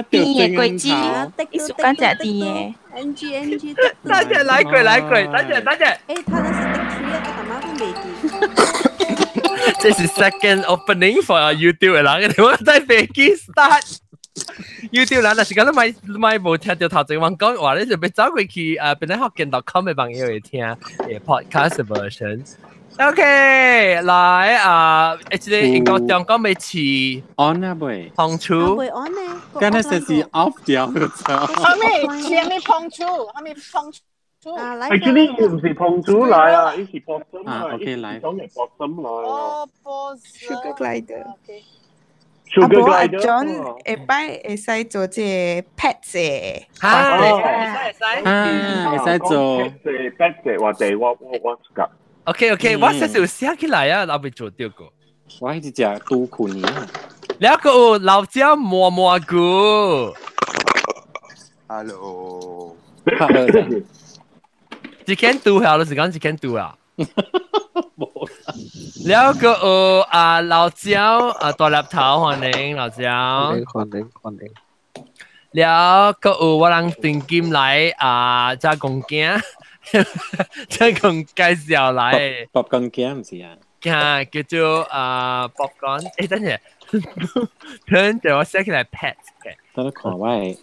甜的果子，伊屬間食甜的。 N G N G，等陣來過來過，等陣等陣。誒，他那是 take three 啊，阿媽都未記。這是 second opening for YouTube 的人，我在飛機 start。YouTube 人若是講你咪咪無聽到頭前我講話，你就欲走過去啊，變咧福建 .com 的網頁會聽 podcast version。OK，來啊，這個英國中國欲試 on 啊未？碰觸，未 on 呢？敢若說是 off 掉咗。啥物？啥物碰觸？啥物碰觸？啊， Actually，伊毋是碰觸來啊，伊是 possum 啊，OK 來。講係 possum 來啊。哦，Sugar glider。 Sugar 阿 glider。 John 下擺會使做這個 pet 的，哈，會使啊，會使做。 pet 的話題，我覺。 OK，我實是有寫起來啊，老未做到過。我係食拄困啊。了個有老椒磨蘑菇。 Hello。一間拄下，就是講一間拄啊。了個有啊老椒啊大粒頭，歡迎老椒。歡迎歡迎歡迎。了個有我人定金來啊，炸公囝，炸公介紹來。白公囝毋是啊？啊，叫做啊popcorn。誒，等陣，等陣我寫起來 pet 嘅。等你看我的，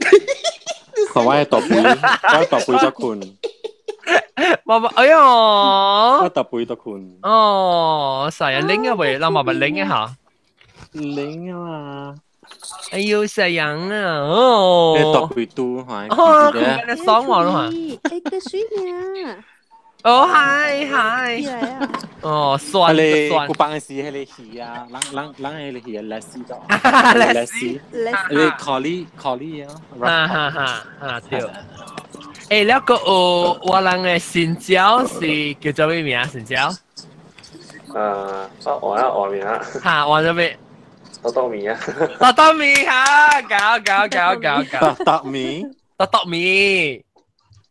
看我的大肥，我大肥都困。媽媽，哎喲！我大肥都困。哦，成日拎一位，咱嘛咪拎一下。拎啊嘛！哎呦，細樣啊！哦，你大肥肚，哦，佢你爽我啦嘛！誒，個水呢？哦，係係。哦，酸酸。酸。古板時彼个魚啊，人人人彼個魚啊，來死咗，來死，你考慮考慮啊！哈哈哈，啊對。誒，了個有我人的新椒是叫做咩名？新椒？啊，我換啊換名。嚇，換咗咩？多多米啊！多多米嚇，搞搞搞搞搞。多多米。多多米。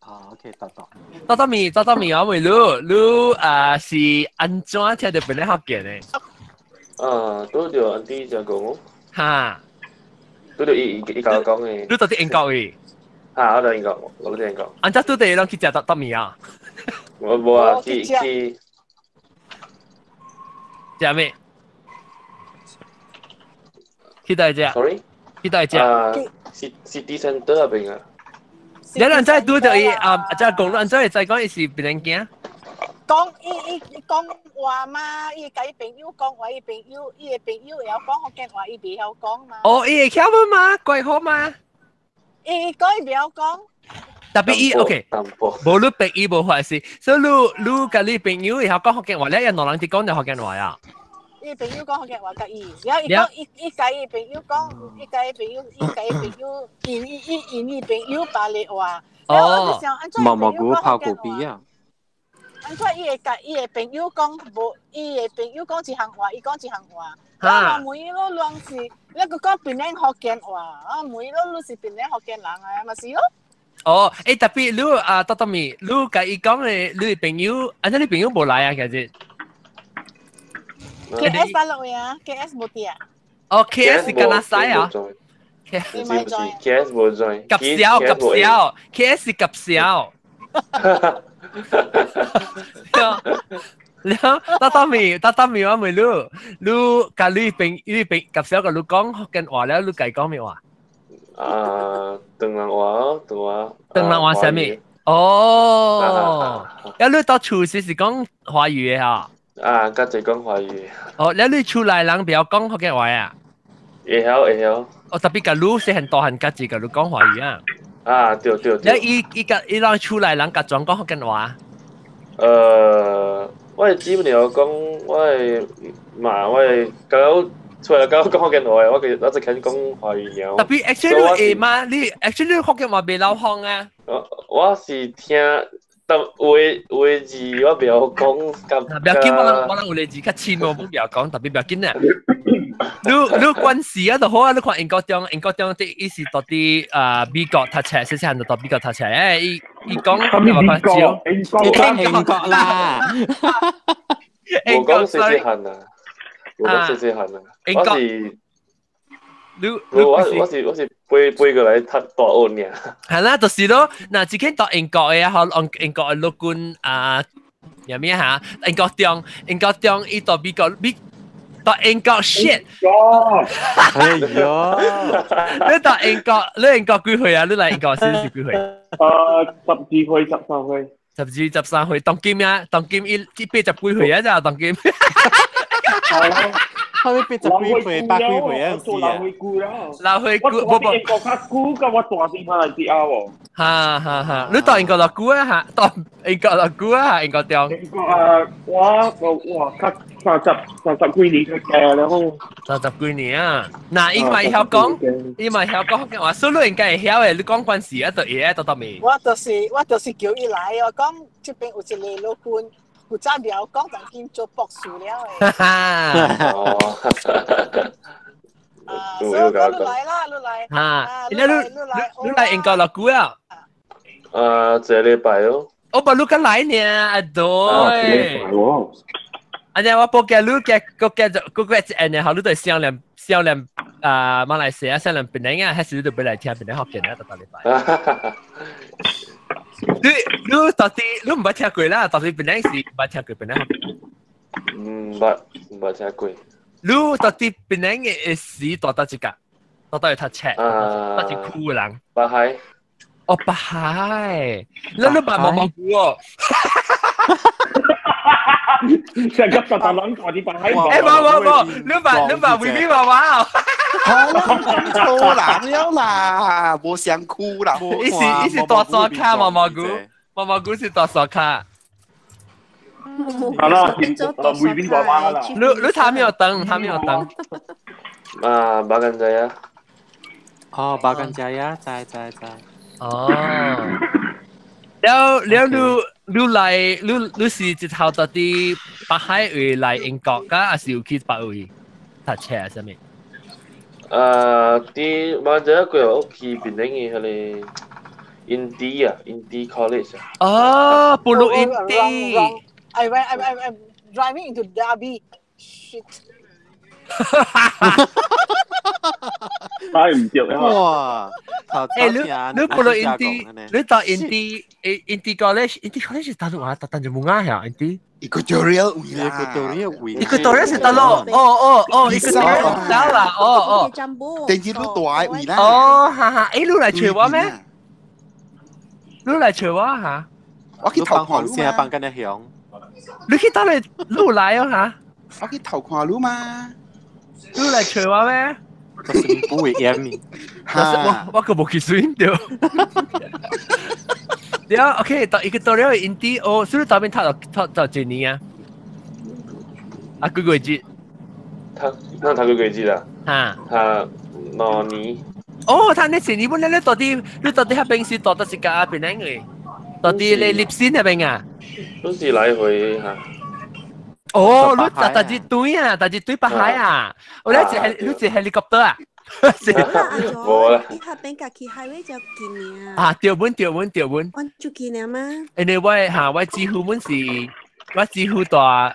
啊，OK，多多。多多米，多多米，我問你，你啊是按怎聽著變咧福建的？啊，拄著安弟就講。嚇！拄著伊伊伊共我講的。你到佇英國的？啊，我佇英國，我佇英國。按怎拄著攏去食多多米啊？我無啊，去去。食咩？去佗食？Sorry。去佗食？啊，City Centre 那邊啊。你人真係拄著伊啊，即係講，人真係再講伊是別人驚。講伊伊講話嘛，伊共伊朋友講話，伊朋友伊的朋友會曉講福建話，伊袂曉講嘛。哦，伊會曉嘛？怪好嘛？伊講伊袂曉講。特別伊 OK，無你逼伊無法事，所以你你佮你朋友會曉講福建話，你一兩人佇講就福建話啊。伊朋友講福建話佮伊，然後伊講伊伊共伊朋友講，伊共伊朋友，伊共伊朋友，因伊伊因伊朋友白的話。哦。毛蘑菇泡果皮啊！按怎伊會共伊的朋友講無？伊的朋友講一項話，伊講一項話。啊！我問伊咯，攏是你閣講檳城福建話，啊問伊咯，你是檳城福建人啊，嘛是咯。哦，誒特別你啊，多多米，你共伊講的，你的朋友，按怎你朋友無來啊？其實。 K S 八六啊，K S 無佇啊。哦，K S 敢若使啊。 K S 唔是 K S 無 join。及小及小，K S 及小。了，多多米，多多米，我問你，你共你朋你朋及小共你講福建話了，你共伊講咩話？啊，唐人話，唐話。唐人話啥物？哦，啊，你到厝時是講華語的哈？啊，較濟講華語。哦，了你厝內人袂曉講福建話啊？會曉會曉。哦，特別共你細漢大漢家己共你講華語啊？啊，對對對。了伊伊共伊人厝內人共全講福建話？我的姊妹有講，我的媽，我的狗出來狗講福建話，我其實我只肯講華語爾。特別 actually 你會嗎？你 actually 福建話袂流風啊？我是聽。但有的有的字我袂曉講，不要緊，我人我人有的字較深，我袂曉講，特別不要緊啊。你你關事啊就好啊，你看英國中英國中啲伊是到佇啊美國讀冊，細細漢就到美國讀冊，誒，伊伊講美國，英國英國啦，無講細細漢啊，無講細細漢啊，我是你我是飛飛過來讀大學爾。係啦，就是咯。嗱，自己讀英國嘅，學英國嘅陸軍啊，有咩嚇？英國中，英國中，伊到美國，美到英國 shit。哎呀！你到英國，你英國幾歲啊？你來英國時是幾歲？12歲、13歲。12、13歲，當今啊，當今伊80幾歲啊？咋當今？佢80幾歲、100幾歲啊？做老歲姑啦。老歲姑，我我英國較久，甲我大細馬來西亞喎。哈哈哈！你到英國落久啊？嚇，到英國落久啊？英國中。英國啊，我我較30幾年去嘅了。30幾年啊！嗱，伊嘛會曉講，伊嘛會曉講福建話，所以你應該會曉的。你講關事啊，就會到到未？我就是叫伊來，我講這邊有一個老君。負責了講，但兼做博士了的。哦。啊，所以我講你來啦，你來。嚇！你你來英國落久啊？啊，一個禮拜哦。我把你敢來呢，阿對。啊！你我報嘅你嘅個嘅就個個一年後，你就商量商量啊馬來西亞商量檳城啊，還是你就不來聽檳城福建啊？逐禮拜。你到底你毋捌聽過啦？到底檳城是毋捌聽過檳城福建？毋捌聽過。你到底檳城嘅時大到一個，大到去讀冊，到一區嘅人。北海。哦，北海，你捌毛毛菇哦？成個大大人大啲白海。欸，無無無，你捌微微娃娃哦？錯人了啦，無相哭啦。伊是大沙卡毛毛菇，毛毛菇是大沙卡。好啦，微微娃娃啦。你他沒有燈，他沒有燈。啊，巴干仔啊。哦，巴干仔啊，知知知。哦。了了，你來，你是一頭到底北海位來英國，噶還是有去別位讀冊啊？啥物？啲馬仔佢有去檳城嘅彼个印地啊，印地 college 啊。哦，布魯印地。 I went, I'm driving into Derby. Shit. 睇唔著啊！哇！欸，你布魯印地，你到印地，印地 college，印地 college 是大陸啊，大就冇啱呀，印地。 Equatorial 位啦，Equatorial 位。 Equatorial 是大陸，哦哦哦，Equatorial 得啦，哦哦。電視都大位啦。哦，哈哈，欸，你來揣我咩？你來揣我嚇？我去頭看你嘛。放緊一響。你去倒嚟，你來哦嚇？我去頭看你嘛。你來揣我咩？就是不會淹你。我個無去水掉。對啊，OK，到一個到了印地哦，所以到邊讀讀讀一年啊？啊，幾個月？讀那讀幾個月啦？嚇！讀2年。哦，他那一年本來你到底彼邊是到底是甲邊兩個？到底你立新那邊啊？都是來回嚇。哦，你搭一堆啊，搭一堆北海啊！我咧坐你坐 helicopter 啊？無啦。你彼邊家去 highway 就近爾。啊，對阮對阮對阮。阮就近爾嗎？因為我嚇我幾乎阮是，我幾乎大，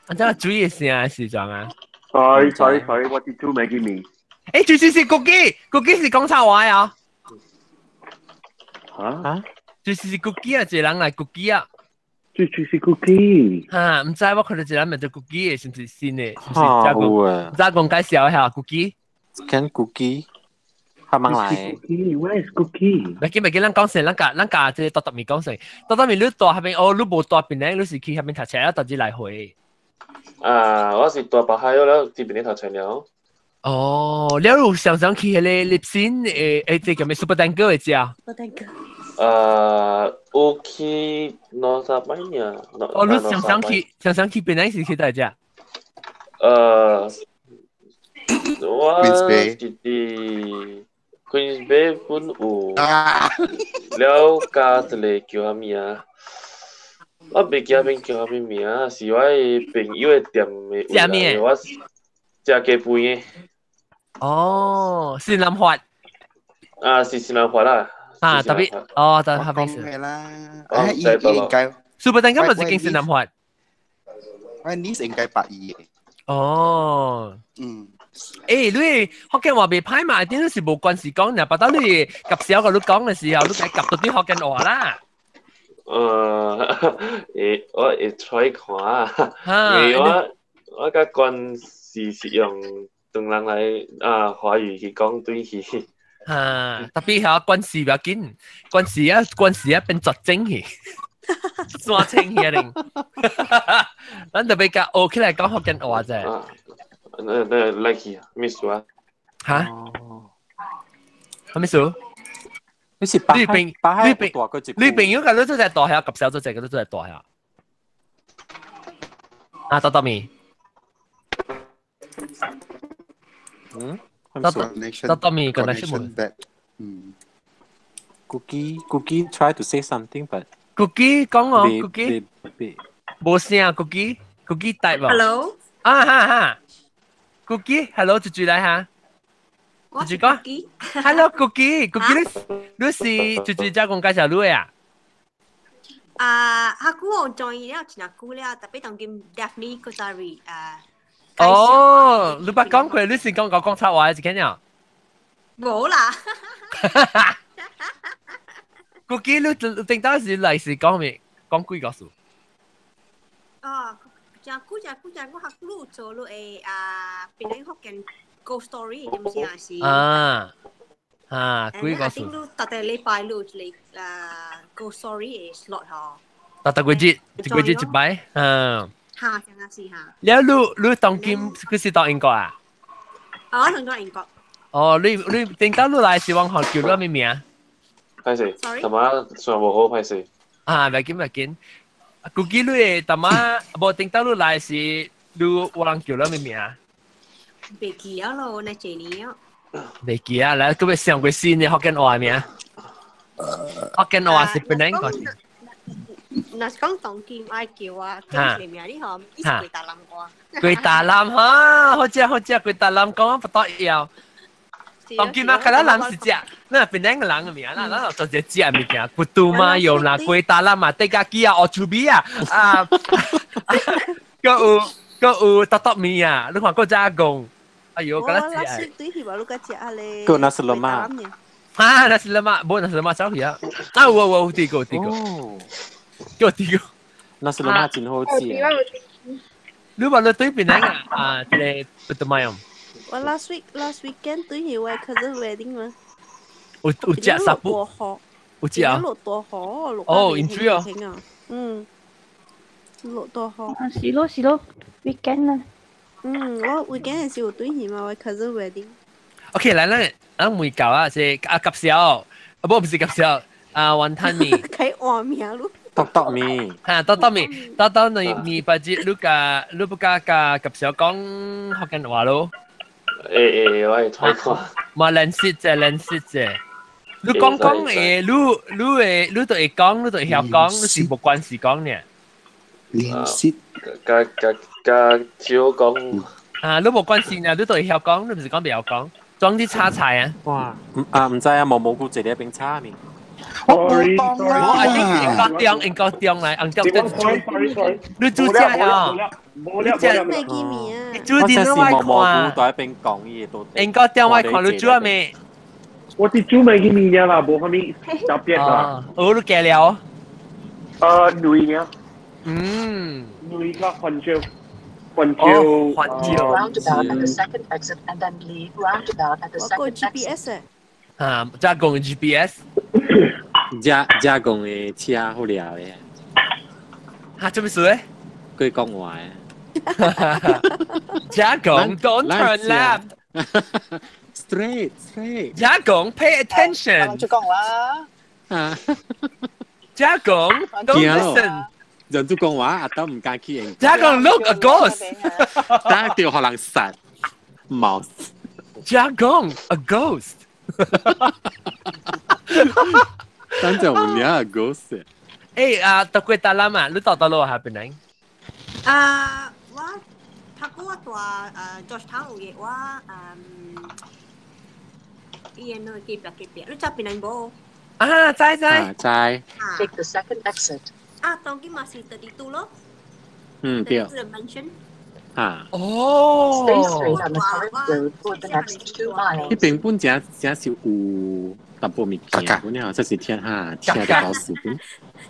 按怎水的聲是怎啊？Sorry sorry sorry，我是煮麥記麵。欸，就是是國語，國語是講啥話啊？嚇？就是國語啊，一個人來國語啊。最最是 cookie。嚇，毋知我看到一個人名做 cookie 的，是毋是新的？是毋是？加講，加講介紹一下 cookie。跟 cookie，他們來。 Cookie，where is cookie？袂記袂記，咱講先，咱甲這個獨獨面講先。獨獨面你住彼邊，哦，你無住檳城，你是去彼邊讀冊啊，獨自來回。啊，我是住北海了，佇檳城讀冊了。哦，了有常常去彼個立新誒，這個叫咩 Super Tanker 的食？ Super Tanker。有去兩三擺爾。哦，你常常去，常常去檳城是去佗食？我是佇 Queens Bay 本有，了加一個叫啥物啊？我袂記得邊叫啥物名，是我的朋友的店的位來，我食雞飯的。哦，是南法。啊，是新南法啦。啊，特別哦，特別是啦，啊，伊應該，Super Tanker 咪是經新南法。我你應該8二。哦，嗯，欸，你福建話袂歹嘛？點都是無關係講，若巴到你及小個你講嘅時候，你該及到啲福建話啦。會我會 try 看啊，因為我較慣是用唐人來啊華語去講對去。啊，特別係關事不要緊，關事啊變絕症去，刷清去啊定。咱特別甲學起來講福建話啫。那來去咩事啊？嚇？咩事？你是你朋你朋你朋友甲你做隻大下，及小做隻，佢都做隻大下。啊，豆豆咪？嗯？豆豆咪 connection bad。嗯。 Cookie try to say something but Cookie 講我 Cookie 無聲 Cookie type 喎。 Hello。啊哈哈。Cookie，hello，住住來哈。住住講。Hello Cookie，Cookie 你是住住遮講介紹你的啊？啊，阿久我 join 了真久了，特別當今 Daphne 佢在啊。哦，你捌講過，你是講講插話一間了？無啦。 Cookie 你頂當時來是講咩？講幾個數？哦，真久真久真久，我學你做你的啊，檳城福建 Ghost Story，知唔知啊？是。啊啊，幾個數？頂你逐個禮拜你有一個啊 Ghost Story 的 slot 吼。逐逐個月，一個月一擺，嗯。哈，真啊是哈。了，你當今佢是當英國啊？哦，當咗英國。哦，你頂當你來是往學叫你咩名？歹勢，淡仔算無好歹勢。啊，袂緊袂緊。估計你的淡仔無頂當你來是你有人叫你咩名？袂記啊咯，那幾年啊。袂記啊，來，閣欲上過新的福建話名。福建話是檳城個。若是講當今愛叫啊，叫什麼名你吼？伊是貴達南話。貴達南哈，好食好食，貴達南講不得了。當今啊，較咱人是食，咱檳城個人的名，咱咱做一個食物件，骨肚嘛用啦，貴達南嘛，地家雞啊，烏厝米啊，啊，閣有豆豆麵啊，你看閣遮講，哎呦，敢若食。對去無？你敢食咧？閣nasi lemak。啊，nasi lemak，無nasi lemak 走去啊！啊，有有有提過。叫提過。 nasi lemak 真好食。你話你對檳城啊？啊，這個不得買哦。我 last weekend 對去我 cousin wedding 嘛。有食沙布？有食啊？落大雨，落哦，飲水哦。嗯，落大雨。啊，是咯是咯，weekend 啊。嗯，我 weekend 時有對去嘛，我 cousin wedding。 OK，來咱咱問到啊，是啊，夾小，啊不，不是夾小，啊雲吞麵。開換名咯。剁剁麵。嚇，剁剁麵，剁剁你麵白節，你甲你不加甲夾小講福建話咯？欸，我會睇看。嘛，練習者，練習者。你講講會，你會，你都會講，你都會曉講，你是無關係講呢。練習。加加加少講。啊，你無關係呢，你都會曉講，你唔是講袂曉講，裝啲炒菜啊。哇，啊唔知啊，無蘑菇坐咧邊炒麵。我冇當啦。我係應該中來，應該中。你煮食啊？你食咩記面啊？煮啲都愛蘑菇看。在邊講嘢都。應該中我看你煮啊未？我是煮麥記麵啦，無啥物特別啦。哦，你加料？類爾。嗯。類加番椒。番椒。番椒。 Roundabout at the second exit and then leave roundabout at the 我個 second exit. GPS 啊，加工 GPS。加工的車好料的。哈，做咩事咧？佢講話的。加工，don't turn left。 Straight, straight。加工，pay attention。就講話。啊。加工，don't listen。人都講話，阿都唔敢去應。加工，look a ghost。打掉可能實冇。加工，a ghost。等陣有影 ghost。欸啊，到過達啦嘛，你到倒落下邊嚟？啊，我讀過我大Georgetown 有嘅，我伊個那隔壁隔壁，你知檳城無？啊，知知。知。 Take the second exit. 啊，當今嘛是32咯。嗯，對。 32 mansion。嚇。哦。 Stay straight on the current road for the next 2 miles. 呢邊本正正是有淡薄物件，本了，這是聽下聽到老師本。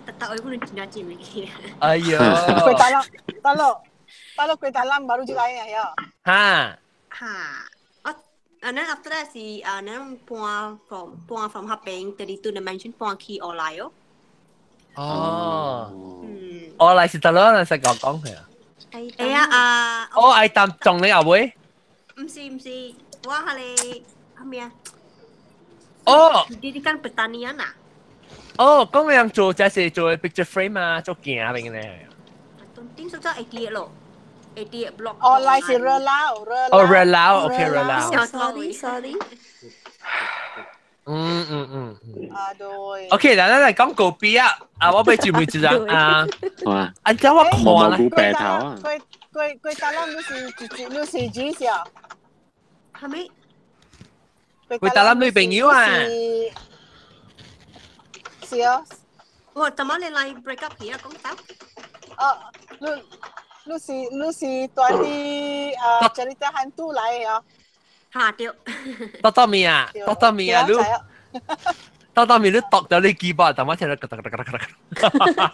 特特我本真正物件。哎呦。過大佬，大佬，大佬過大佬馬路就來啊！嚇。嚇！我 and then after that 是啊，咱搬 from 搬 from 嗰邊32 dimension 搬去奧萊哦。哦。嗯。奧萊是得咯，你實講講佢啊。哎呀啊！哦，愛擔撞你阿妹？唔是唔是，我係你係咩啊？哦。 Pendidikan pertanian 啊。哦，講樣做就是做 picture frame 啊，做鏡啊，邊咧。頂數咗 AD 咯，AD block。哦，來是熱鬧，熱哦，熱鬧，OK，熱鬧。 Sorry sorry。嗯嗯嗯嗯。啊對。 OK，來來來，講高比啊，啊，我俾住每一人啊。哇！啊，叫我看啦。蘑菇白頭啊。佢佢佢大佬你是你是幾時啊？係咪？佢大佬女朋友啊。是啊。我怎麼你來 break up 佢啊？講得。哦，你你是你是帶啲啊 cerita hantu 來啊？嚇對。多多面啊，多多面啊，你多多面你剁到你 keyboard，等我聽到咯咯咯咯咯。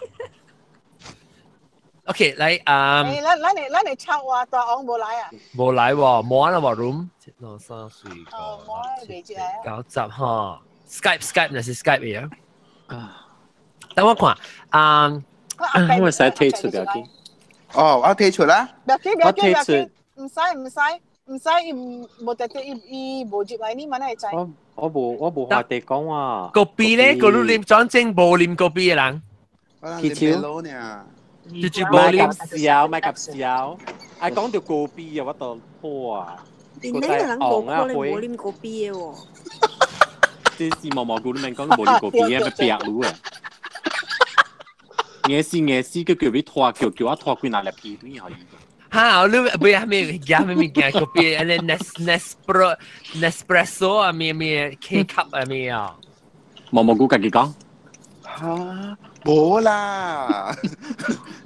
OK，來啊。咱咱你咱你唱話大王無來啊？無來喎，冇啦喎，room。一、兩、三、四、五、六、七、九、十，哈。Skype Skype 那是 Skype 嘅。啊。等我看，啊。我使退出不要緊。哦，我退出啦。不要緊，不要緊，不要緊，唔使唔使唔使，伊無特別，伊伊無入來，你嘛會知？我我無我無話地講啊。個幣咧，個你啉裝正無啉個幣嘅人。鐵超呢？直接無啉燒，買夾燒。啊，講到個幣啊，我就破啊。連呢個人無可能無啉個幣嘅喎。這是毛毛菇，你免講無啉個幣，要白滷啊！硬死硬死，叫叫你拖，叫叫我拖幾若粒皮對可以。哈！你唔係咩夾咩物件？個幣，啊你 Nes Nespro Nespresso 啊咩咩 K cup 啊咩啊？毛毛菇家己講。嚇，無啦，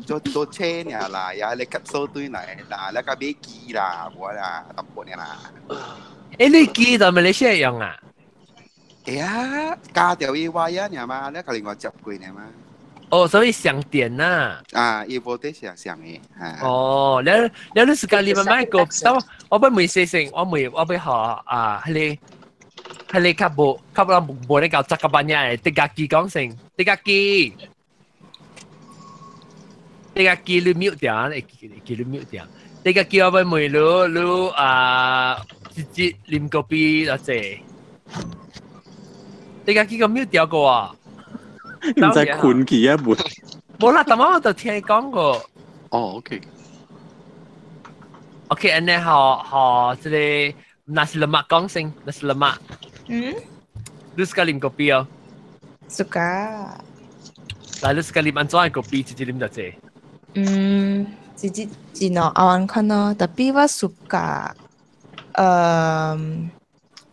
做做車爾啦，也你吸收對嚟啦，你個買機啦，無啦，淡薄爾啦。誒，你機在馬來西亞用啊？會啊，加掉伊話啊爾嘛，你個另外接過爾嘛。哦，所以上電呐。啊，伊無得上上嘅。哦，你你你時間你慢慢個，等我我要問細聲，我問我要學啊，彼個彼個較無較無無咧搞十個半夜的，得家己講先，得家己，得家己你 mute 掉啊，會記你 mute 掉，得家己我要問你你啊，直接啉咖啡或者，得家己個 mute 掉過啊。唔知困去啊，無。無啦，頭我就聽你講過。哦，OK。 OK，按呢學學這個，nasi lemak 講先，nasi lemak。嗯。你 suka 啉咖啡哦？ suka。來，你 suka 啉按怎的咖啡？直接啉就這。嗯，直接真哦，阿安看咯，tapi 我 suka，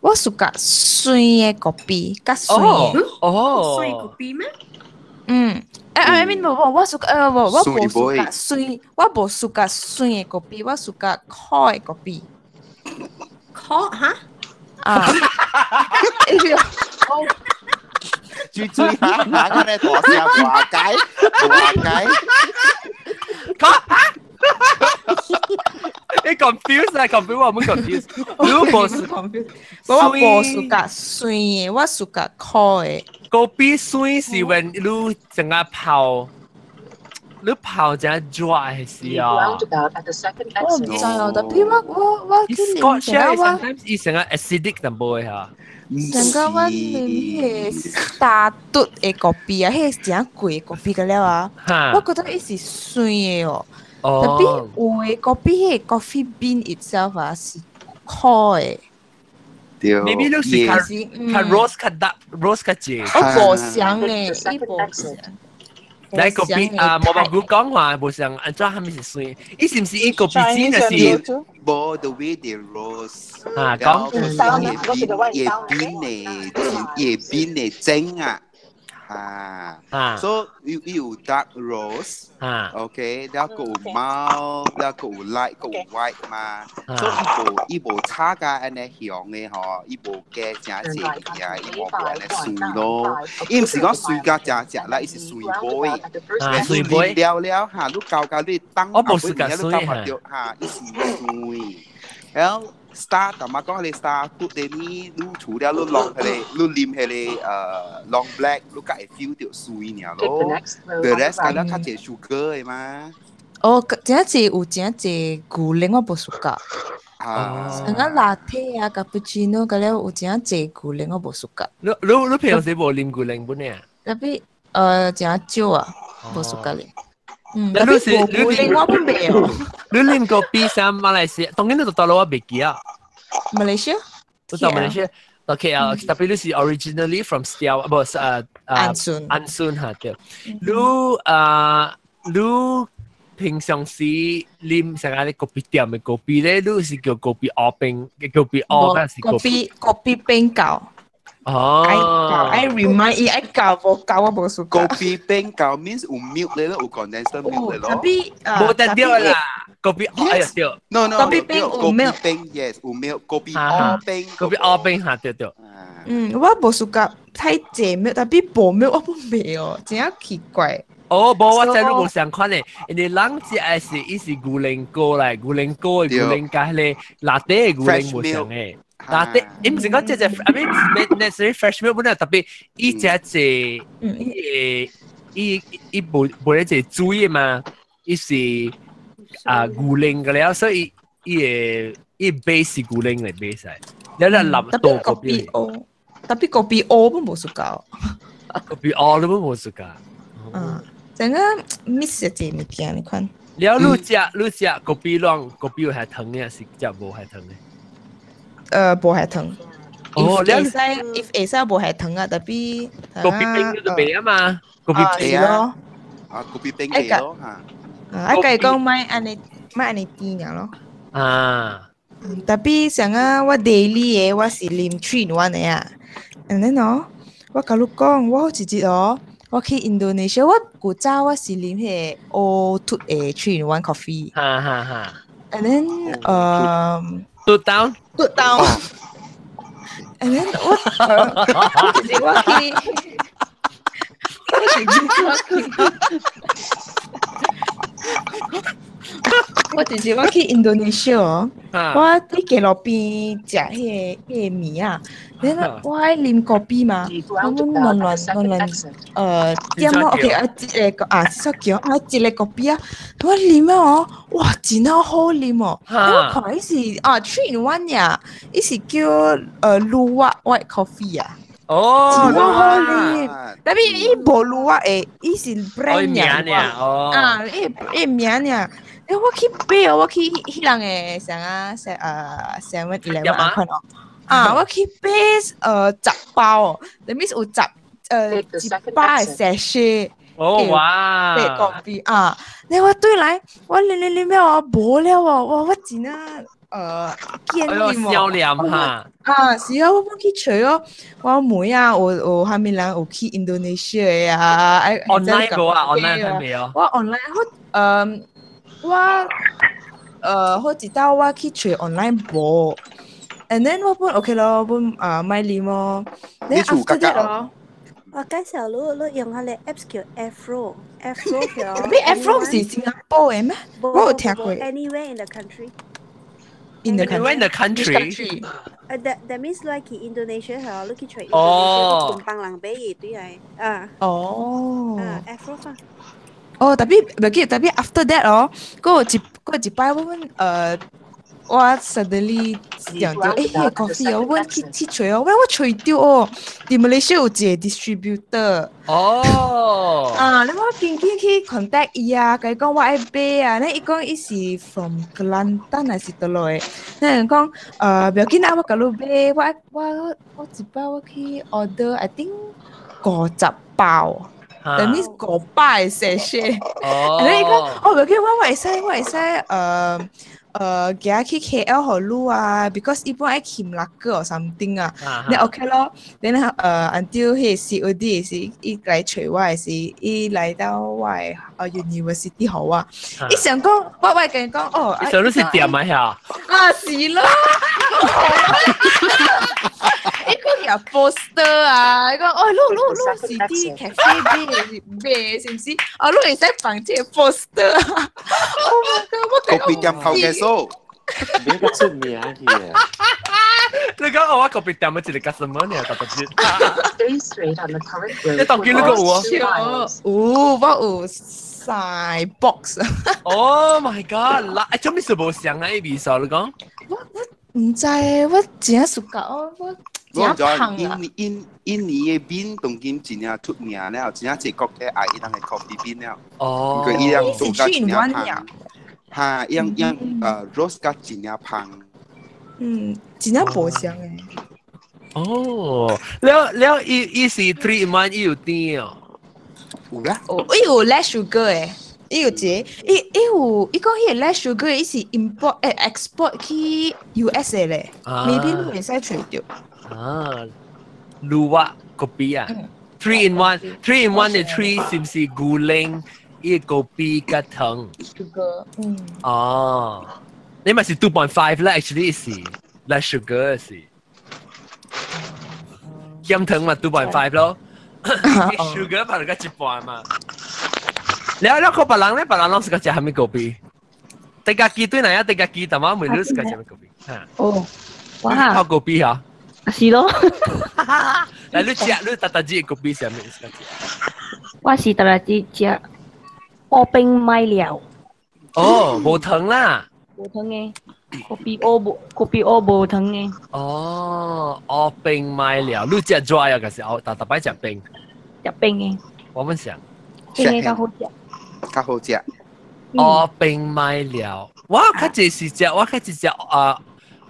我 suka 酸的咖啡，較酸的。哦。酸咖啡咩？嗯，誒，I mean 無無，我 suka 無，我無 suka 酸，我無 suka 酸的咖啡，我 suka 苦的咖啡。苦哈？啊！注注下下個咧，大聲話解話解。苦哈？你 confuse 啊，confuse 我冇 confuse。你無是 confuse，我無 suka 酸的，我 suka 苦的。咖啡酸是 when 你整個泡，你泡成熱的時候。我唔知哦，tapi 我我我去啉成個我，sometimes 伊成個 acidic 淡薄的嚇。成個我啉彼個大嘟的咖啡啊，彼個誠貴的咖啡個了啊，我覺得伊是酸的哦。tapi 有的咖啡，彼個 coffee bean itself 啊是苦的。對。 Maybe 你是較較 roast 較 dark roast 較濟。我無相咧，伊無相。來咖啡啊，無無講話無相，按怎蝦米是酸？伊是毋是伊咖啡煎的是？無 the way they roast。啊，講。葉邊的葉邊的蒸啊。哈，啊所以伊有 dark roast，啊，OK，了閣有 mild，了閣有 light，閣有 white 嘛，所以伊無炒甲按呢香的吼，伊無加誠濟物件，伊無按呢水咯，伊毋是講水甲誠食啦，伊是水杯，啊水杯了了哈，你搞甲你當我無是甲水你感覺著哈，伊是水，然後。star 淡仔講彼个 star 嘟的你，你除了你落彼个，你啉彼个long black，你才會 feel 著水爾咯。The rest 敢若較濟 sugar 的嘛。哦，真濟有真濟牛奶我無 suka。啊。像個 latte 啊、cappuccino 嗰了有真濟牛奶我無 suka。你平時無啉牛奶本呢？ Tapi 真少啊，無 suka 咧。嗯，你 tapi 是無牛奶我本袂哦。你啉過 B 三馬來西亞，當然你就到了我袂記啊。 Malaysia？我到馬來西亞。OK 啊，tapi 你是 originally from Siau，不是安順。安順哈對。你啊，你平常時啉啥個咖啡店的咖啡咧？你是叫咖啡烏冰，咖啡烏還是咖啡咖啡冰膠？哦，愛 remind 伊愛教無教我無 suka。咖啡冰膠 means 有 milk 咧咯，有 condensed milk 咧咯。 Tapi 無得對啦，咖啡哎呀對。 No no，咖啡冰有 milk。咖啡冰 yes 有 milk，咖啡烏冰，咖啡烏冰哈對對。嗯，我無 suka 太濟 milk，tapi 無 milk 我本袂哦，真正奇怪。哦，無我知你無相款咧，因為人食的是伊是牛奶膏來，牛奶膏的牛奶佮彼個拿鐵的牛奶無相的。拿鐵，伊毋是講這隻，I mean necessarily fresh milk 本來 tapi 伊食這，伊伊伊無無咧這水的嘛，伊是啊牛奶個了，所以伊的伊 base 是牛奶來 base 來，了了淋多咖啡烏，tapi 咖啡烏本無 suka。咖啡烏你本無 suka。嗯，整個 miss 一個物件，你看。了，你食咖啡攏咖啡有下糖的，是食無下糖的？無下糖。哦，會使，if 會使無下糖啊，tapi 咖啡冰就袂啊嘛，咖啡冰咯。啊，咖啡冰嘅咯嚇。啊，佮伊講莫按呢，莫按呢甜爾咯。啊。 Tapi 像啊，我 daily 的我是啉 three in one 的啊。And then 哦，我共你講，我好一日哦，我去 Indonesia，我古早我是啉彼个烏突的 three in one coffee。哈哈哈。 And then 嘟 down。嘟 down。And then 我我一日我去，我一日我去。我一日我去 Indonesia 哦，我佇街路邊食彼個麵啊，然後我愛啉咖啡嘛，我亂亂亂亂點我 OK 啊，一個啊，少叫啊，一個咖啡啊，我啉啊哦，哇，真好啉哦！我看伊是啊，three in one 呀，伊是叫luwak white coffee 啊。哦，真好啉，tapi 伊無 luwak 的，伊是 brand 呀，啊，伊伊名爾。欸，我去買哦，我去彼人的啥啊，7-Eleven 看哦，啊，我去買10包哦，that means 有100個 sachet。哦哇！咖啡啊，你我對來，我啉啉啉了哦，無了哦，哇，我真啊見啉哦，笑臉哈！啊，是啊，我本去揣哦，我妹啊，有啥物人有去 Indonesia 的啊？online 無啊，online 還未哦。我 online 我好一道我去揣 online 無，and then 我本 OK 咯，我本啊莫啉哦。你厝較較？我介紹你，你用彼个 apps 叫 Afro，Afro 叫。你 Afro 是新加坡的咩？我有聽過。 Anywhere in the country。 In the Anywhere in the country。 That means like Indonesia 係，你去揣 Indonesia 同幫人買的對係啊。哦。啊，Afro 啊。哦，tapi 袂記，tapi after that 哦，閣有一擺我阮我 suddenly 想著，欸，彼个 coffee 哦，我去揣哦，我揣著哦，佇 Malaysia 有一個 distributor。哦。啊，你我緊緊去 contact 伊啊，共伊講我愛買啊，咧伊講伊是 from Kelantan 還是佗落的，咧人講不要緊啊，我共你買，我一擺我去 order，I think 50包。That means 500個 sachet。哦。咧伊講，哦，不要緊，我會使，我會使，行去 KL 予你啊，because 伊本愛去馬來 or something 啊，你 OK 咯，然後until 彼個 COD 時，伊來揣我的時，伊來到我的university 予我，伊想講，我會共伊講哦，伊想你是店啊遐？啊是咯，伊講舉 poster 啊，伊講哦，你你你是佇 cafe 買買是毋是？哦，你會使放這個 poster 啊。Oh my god！我咖啡店頭家數，你個出名去啊！你講我咖啡店的一個 customer 呢？特別。 Stay straight on the current road. 你當見你個有啊？有，我有三 box。 Oh my god！嗱，做咩事無相啊？伊味素你講？我毋知，我真正暑假我我知印印印尼的 bean 當今真正出名了，真正濟國家愛伊人的 coffee bean 了。哦。佢伊人做甲真正芳。哈，伊樣伊roast 甲真正芳。嗯，真正無相的。哦，了了，伊伊是 three in one，伊有甜哦。有啦。哦，伊有 less sugar 的，伊有一個，伊伊有，伊講彼個 less sugar 伊是 import export 去 US 的咧，maybe 你會使揣著。啊，Luwak 咖啡啊，three in one，three in one 的 three 是毋是牛奶？伊個咖啡佮糖。 sugar，嗯。哦，你咪是 2.5 啦，actually 是 less sugar 是。減糖嘛 2.5 咯，sugar 拍到一半嘛。了了，個別人咧，別人攏是個食啥物咖啡？大家記對哪樣？大家記，但我問你是個食啥物咖啡？哦，哇！泡咖啡嚇。是咯。來，你食，你特特煮咖啡啥物？我是特特煮食烏冰麥料。哦，無糖啦。無糖的，咖啡烏無，咖啡烏無糖的。哦，烏冰麥料，你食熱啊？還是特特擺食冰？食冰的。我們想。冰的較好食。較好食。烏冰麥料，我較濟是食，我較濟食啊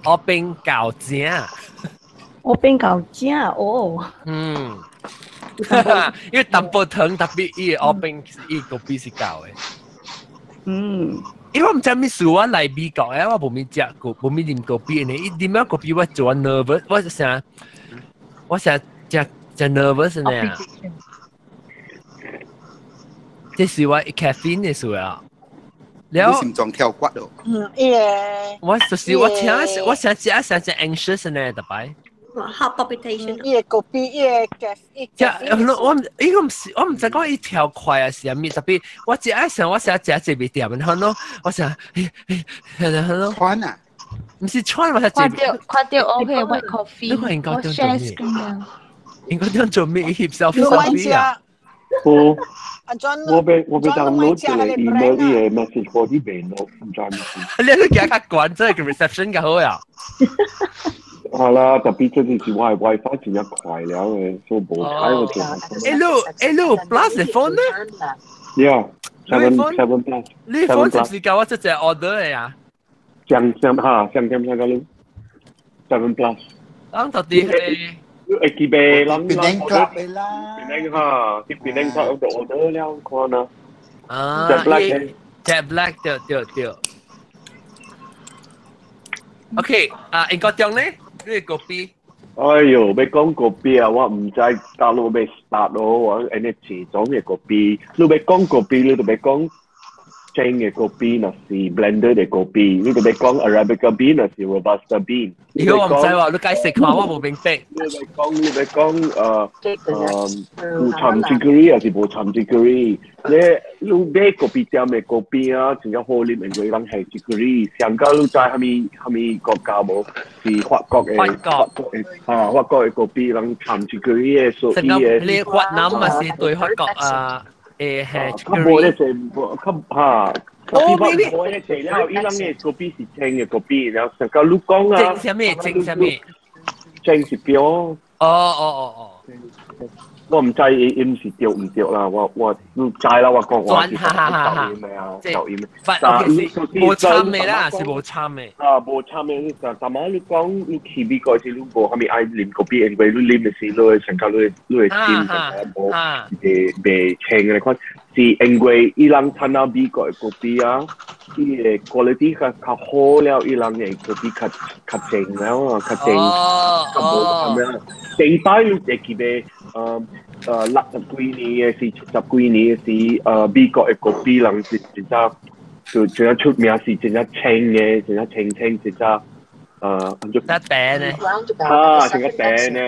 烏冰餃子。烏冰餃子哦。嗯。因為淡薄糖特別，伊個烏冰伊咖啡是夠的。嗯。因為我毋知咩事，我來美國誒，我無咪食過，無咪啉咖啡呢。伊啉了咖啡，我做 nervous，我成我成誠誠 nervous 呢。這是我 caffeine 的事啊。了。心臟跳骨咯。嗯，伊個。我就是我聽，我成食成誠 anxious 呢，特擺。 Heart palpitation。伊個咖啡，伊個咖啡。我伊個毋是，我毋知講伊跳快啊是啥物，特別我食愛想我成食這味店，然後咯，我想，然後咯。喘啊！毋是喘，我食看著看著 OK white coffee。你看應該我 share screen 啊。應該點做咩翕selfie 啊？我我欲我欲 download 一個 email 伊個 message body 袂落，毋知毋是。你都行較懸，這個 reception 較好啊。好啦，特別這陣時我的 WiFi 真正快了的，所以無開我就。欸，你欸你有 Plus 的 phone 呢？Yeah，seven plus。你 phone 是毋是共我這隻 order 的呀？相相哈，相點相個你 seven plus。當到底係？你會記袂？人檳城 club 的啦。檳城哈，去檳城 club 就 order 了，看啊。啊 Jet black ，Jet black 對對對。OK，啊，英國中咧，你個咖啡？哎喲，欲講咖啡啊，我毋知大陸欲 start 咯，我按呢幾種的咖啡。你欲講咖啡，你就欲講蒸的咖啡，若是 blender 的咖啡，你就欲講 Arabica bean，若是 Robusta bean。如果我毋知喎，你解釋看，我無明白。你欲講，你欲講有摻 chicory 還是無摻 chicory？你你買咖啡店的咖啡啊，真正好啉，因為人係 chicory。上個你知啥物啥物國家無？是法國的，法國的啊，法國的咖啡人摻 chicory 的，所以的。你越南嘛是對法國啊？誒係較無咧濟，無較哈。哦，無咧濟了，伊人的咖啡是青的咖啡，然後上個你講啊。蒸啥物？蒸啥物？蒸是表。哦哦哦哦。我毋知伊伊毋是對毋對啦，我我你知啦，我講話是哈抖音的啊，抖音。無摻的啦，是無摻的。啊，無摻的，你逐逐擺你講你去美國時，你無啥物愛啉咖啡，因為你啉的時，你會上較你會你會啉上較無袂袂清的款，是因為伊人趁到美國的咖啡啊，伊个 quality 較較好了，伊人嘅咖啡較較正了啊，較正，較無咁樣。頂擺你會記得，60幾年嘅時，70幾年嘅時，美國嘅咖啡人是真正就真正出名是真正清嘅，真正清清，真正得餅呢？啊，成個餅呢？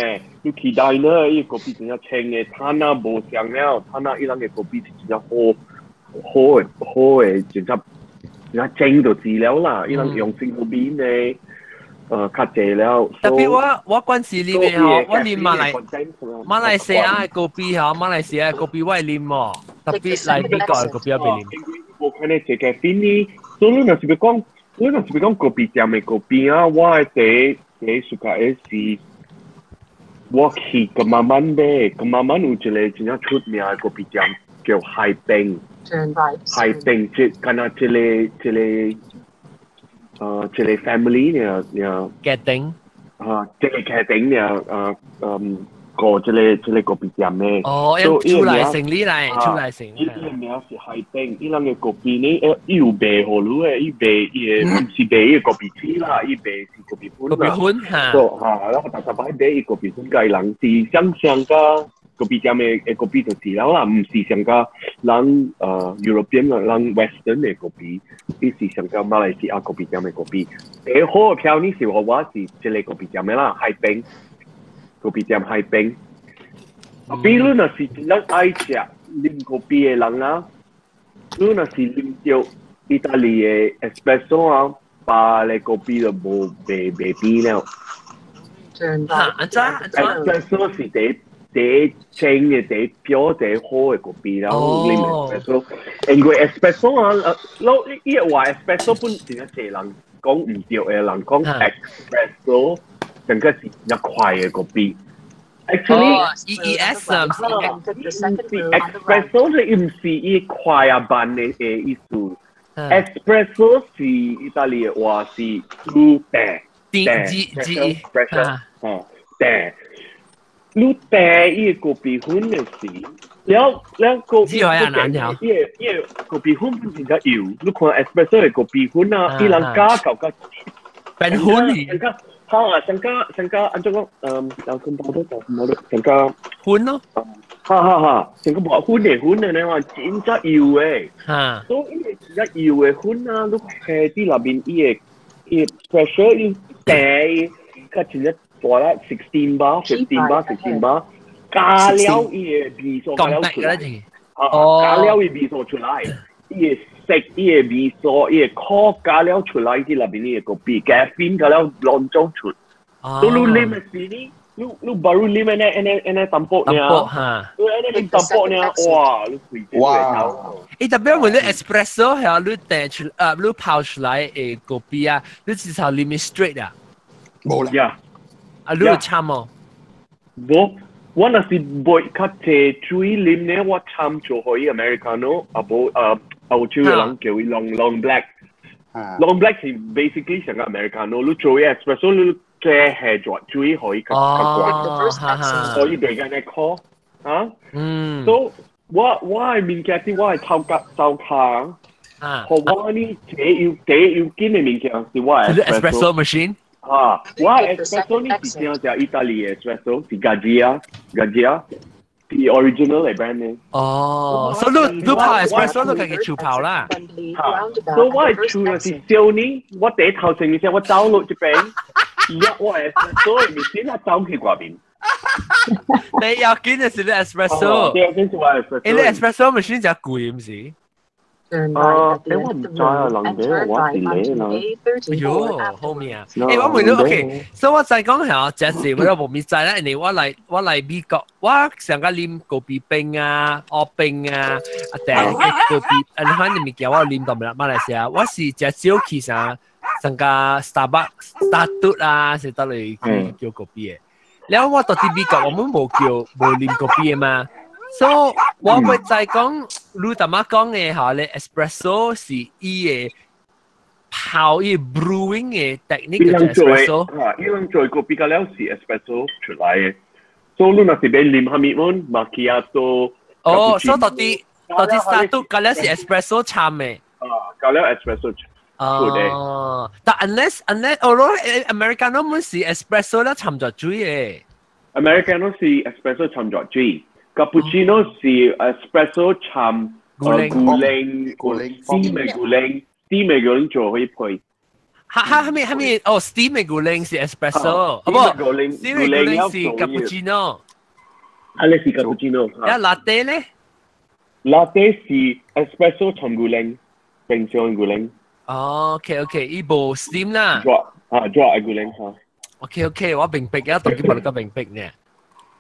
你期待呢？伊咖啡真正清嘅，他那無相了，他那伊人嘅咖啡是真正好好嘅好嘅，真正真正清就知了啦。伊人用新咖啡呢，較濟了。特別我關時啉嘅嗬，我啉馬來西亞嘅咖啡嗬，馬來西亞嘅咖啡我會啉喎，特別來美國嘅咖啡我袂啉。我看你這個啡呢，所以你若是欲講。我若是欲講咖啡店嘅咖啡啊，我嘅第一暑假嘅是，我去金馬曼買，金馬曼有一個真正出名嘅咖啡店叫海冰。海冰即敢若這個 family 呢呢。家庭。啊，這個家庭呢，個這個咖啡店嘅。哦，用出來成立來，出來成。伊個名是海冰，伊人嘅咖啡呢，伊有賣予你嘅，伊賣伊個毋是賣伊個咖啡機啦，伊賣是咖啡粉啦。咖啡粉嚇。嚇，然後逐逐擺買伊咖啡粉，佮伊人是想上個咖啡店嘅咖啡就是了啦，毋是上個人European 啊，人 Western 嘅咖啡，伊是上個馬來西亞咖啡店嘅咖啡。第好嘅票呢是我是這個咖啡店嘅啦，海冰。咖啡店海冰，比如若是真正愛食啉咖啡的人啊，你若是啉著意大利的 espresso 啊，別个咖啡就無袂變了。嚇，按怎按怎？espresso 是第一清嘅、第一標、第一好的咖啡，然後啉 espresso。因為 espresso 啊，老伊個話 espresso 本真正濟人講毋對的，人講 espresso。整個是一快嘅咖啡。Actually， E E S 啊，espresso 是毋是伊快啊慢的意思。Espresso 是意大利話是愈甜甜 G G pressure，哦甜。愈甜伊個咖啡粉的是，了了咖啡，伊個咖啡粉本身較油。你看 espresso 的咖啡粉啊，伊人加到較變粉去。哈，上加按怎講？有咁多都冇得上加粉咯。哈哈哈，上加無粉的粉的呢嘛，真正油的。哈，所以伊個真正油的粉啊，你下佇內面伊個伊 pressure 伊低，較真正大啦，16 bar、15 bar、16 bar，加了伊個味素加了出來。哦，加了伊味素出來，伊個色，伊個味素，伊個苦加了出來，佇內面伊個咖啡，咖啡加了攏總出。所以你啉的時呢，你 baru 啉按呢按呢按呢淡薄爾，哈，你按呢啉淡薄爾，哇，你開哇！特別問你 espresso 係你訂出啊，你泡出來的咖啡啊，你至少啉 straight 啊？無啦，啊，你有摻無？無，我若是買較濟水啉呢，我摻做予伊 americano，啊無啊。澳洲嘅人叫伊 long black。long black 是 basically 成個 americano，你做 espresso 你加下熱水予伊較較滾，所以袂按呢苦啊。嗯。所以我嘅物件是我嘅頭殼手骹，予我呢第要緊嘅物件是我嘅 espresso machine。啊，我嘅 espresso 呢是正正意大利嘅 espresso，是 Gaggia。The original 嘅 brand 呢？哦，所以你泡 espresso 你家己手泡啦。所以我嘅厝若是燒呢，我第一頭先嘅時我走落這邊，而家我 espresso 嘅面先走去外面。你要緊嘅是你 espresso。對，緊是我 espresso。你 espresso machine 真貴毋是？啊！我唔知啊，人哋我是你啦。哎喲，好命啊！我問你，OK，所以我再講下，這是我都無咪知啦，因為我來美國，我上個啉咖啡冰啊、烏冰啊，啊，但咖啡，啊，你反正物件我啉到馬來西亞，我是食少去啥，上個 Starbucks、Starbucks 啊，是倒嚟去叫咖啡的。然後我到佇美國，我們無叫無啉咖啡的嘛。所以我會再講，你頭仔講的嚇咧，espresso 是伊個泡伊 brewing 的 technique 叫 espresso。啊，伊人做個比較了是 espresso 出來的。所以你若是欲啉啥物阮 macchiato。哦，所以到底到底 Starbucks 加了是 espresso 摻的。啊，加了 espresso 出的。哦，但 unless 哦，咯 Americano 滿是 espresso 啦，摻咗水嘅。 Americano 是 espresso 摻咗水，cappuccino 是 espresso 摻牛奶牛奶、steam 嘅牛奶、steam 嘅牛奶做可以配。哈哈，係咪係咪？哦，steam 嘅牛奶是 espresso，啊不，steam 嘅牛奶，steam 嘅牛奶是 cappuccino。啊，你是 cappuccino。一 latte 咧？ latte 是 espresso 摻牛奶，平常牛奶。哦，OK OK，伊無 steam 啦。 drop 啊 drop 嘅牛奶嚇。 OK OK，我明白啊，當佢冇得明白呢。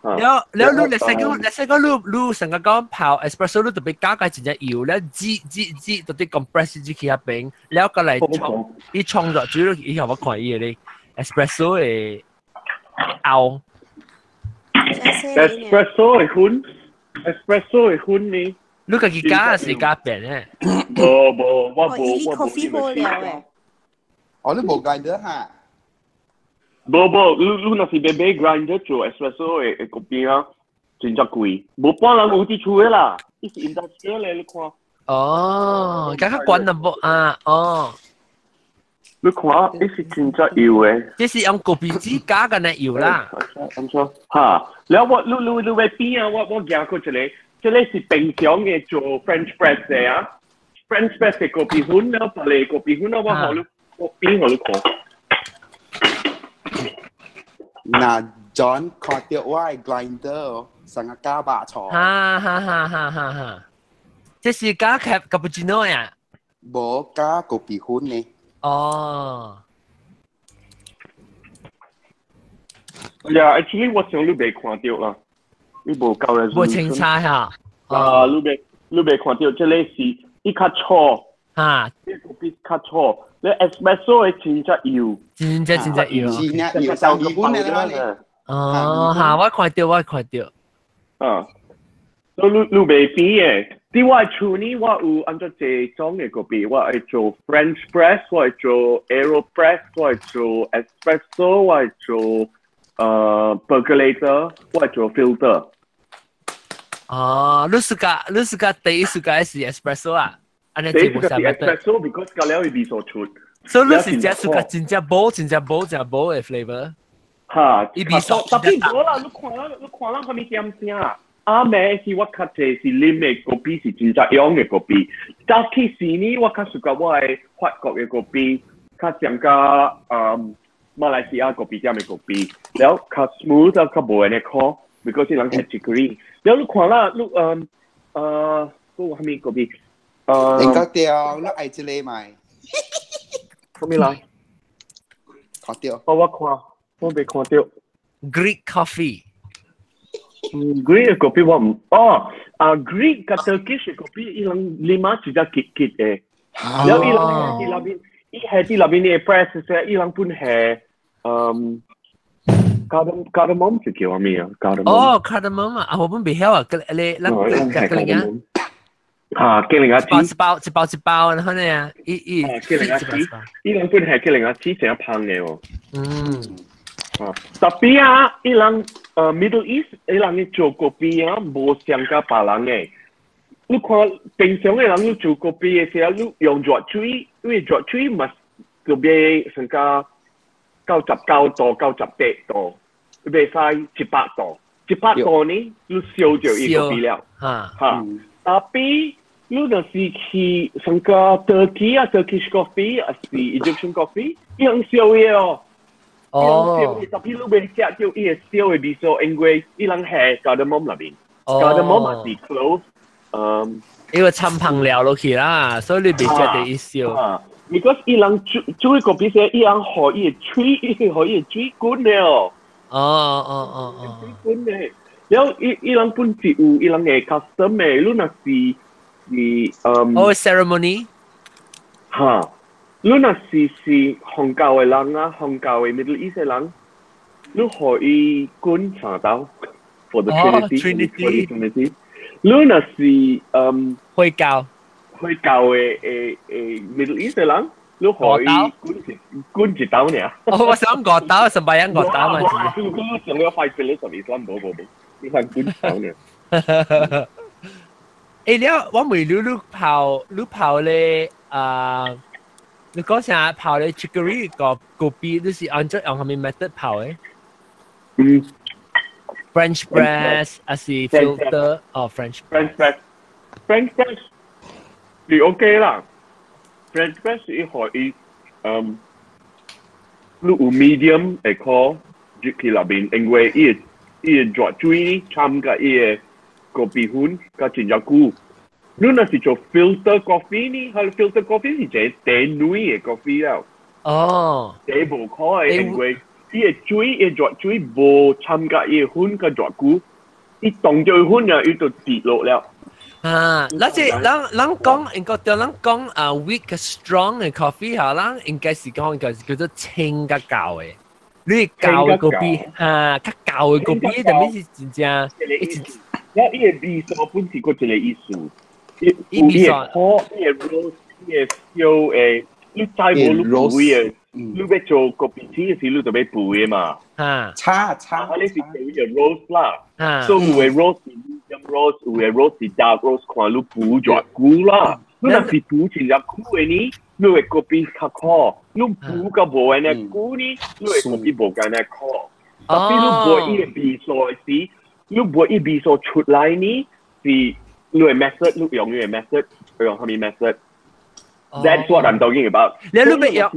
了了，你你成個你成個你你成個講泡 espresso，你特別加個真正油，了擠擠擠，特別 compress 擠去遐邊，了過來沖，伊沖咗主要以後我看伊個咧 espresso 的拗。 espresso 的粉，espresso 的粉呢？你家己加是加變咧？無無，我無伊我無。 coffee 好了誒。哦，你無 grinder 哈？無無，你你若是欲買 grinder 做 espresso 的的咖啡啊，真正貴，無半人有佇厝的啦，伊是 industrial 的，你看。哦，較較懸淡薄啊，哦。你看，伊是真正油的。這是用咖啡機加嘅那油啦。按怎？哈，了我你你你欲邊啊？我我行過一個，這個是平常的做 French press 的啊，French press 的咖啡粉了，別個咖啡粉了，我予你我邊予你看。嗱，John 看到我的 grinder 成個加白菜。哈哈哈哈哈哈！這是加 cappuccino 呀？無加咖啡粉呢。哦。呀，actually 我想你未看到啦，你無夠嘅。無清楚嚇。啊，你未你未看到，這個是伊較粗。哈。這個比較粗，你 espresso 的真正油。真正真正油。真正油，上米粉的啦。哦，哈，我看到我看到。啊，你你你袂變的。佇我的厝呢，我有按怎濟種的咖啡，我會做 French press，我會做 Aeropress，我會做 espresso，我會做percolator，我會做 filter。哦，你是個你是個第一是個是 espresso 啊？按呢第一個是無啥物 espresso，because 加了伊味素出。所以你是食出個真正無真正無真無的 flavor。哈，伊味素特別無啦，你看啦，你看咱啥物點聲？阿暝是我較濟是啉的咖啡是真正用的咖啡，早起時呢，我較 suka 我的法國的咖啡，較像甲馬來西亞咖啡店的咖啡，了較 smooth 較無按呢苦，because 伊人下 chicory。了你看啦，你閣有啥物咖啡？應該對，你愛這個咪？啥物來？看到。我我看，我未看到。 Greek coffee。 Greek 的咖啡我毋哦，啊 Greek 佮 Turkish 的咖啡，伊人啉啊一只結結的，了伊人係佇內面，伊係佇內面的 press 時，伊人本係cardamom 是叫啥物啊？cardamom 哦，cardamom 啊，我本袂曉啊，個你咱哦，伊人係個個啊， cardamom 啊，吉寧仔一包一包一包，然後呢，伊伊吉寧仔子，伊人本係吉寧仔子成日芳的哦。啊，特別啊，伊人Middle East，伊人去做咖啡啊，無像佮別人的。你看平常的人，你做咖啡的時候，你用熱水，因為熱水嘛，就欲成個99度、98度，你袂使一百度，一百度呢，你燒著伊咖啡了。哈，特別你若是去成個 Turkey 啊，Turkish coffee，還是 Egyptian coffee，伊人燒的哦。哦，特別你袂食到伊會燒的味素，因為伊人下 cardamom 內面，cardamom 也是 clove，因為摻香料落去啦，所以你袂食到伊燒。啊，because 伊人煮煮個比賽，伊人予伊的喙，伊予伊的水滾的哦。哦哦哦哦，水滾的，了伊伊人本是有伊人的 custom 的，你若是是哦 ceremony，哈。你若是是紅教的人啊，紅教的 Middle East 的人，你予伊滾三道 for the Trinity，for the Trinity。你若是回教，回教的的的 Middle East 的人，你予伊滾一滾一道爾。哦，我想五道，十八樣五道嘛。你上了 five pillars of Islam，無無無，你係滾一道爾。誒了，我問你你泡你泡咧啊？你講啥泡咧 chicory 個咖啡，你是按照用啥物 method 泡的？嗯，French press 還是 filter？哦，French French press，French press 是 OK 啦。French press 伊可以，嗯，你有 medium 會可入去內面，因為伊個伊個熱水摻佮伊個咖啡粉佮真正久。你若是做 filter coffee 呢？佢 filter coffee 是一個茶軟的 coffee 了。哦，茶無可的，因為伊個水伊個熱水無摻佮伊個粉佮熱久，伊凍著粉啊，伊就跌落了。啊，咱這咱咱講應該對咱講啊，weak strong 的 coffee 嚇，咱應該是講應該是叫做清較厚的。你厚的咖啡嚇，較厚的咖啡，特別是真正一我伊個味素本是閣一個意思。伊伊個苦，伊個 roast，伊個燒的，你知無？你肥的，你欲做咖啡青的時，你就欲肥的嘛。啊，炒炒，啊，你是做伊個 roast 啦。所以有的 roast 是 medium roast，有的 roast 是 dark roast，看你肥偌久啦。你若是肥真正久的呢，你的咖啡較苦；你肥較無按呢久呢，你的咖啡無按呢苦。特別你無伊個味素的時，你無伊味素出來呢，是。你的 method，你用你的 method，用啥物 method？That's what I'm talking about。你你欲用，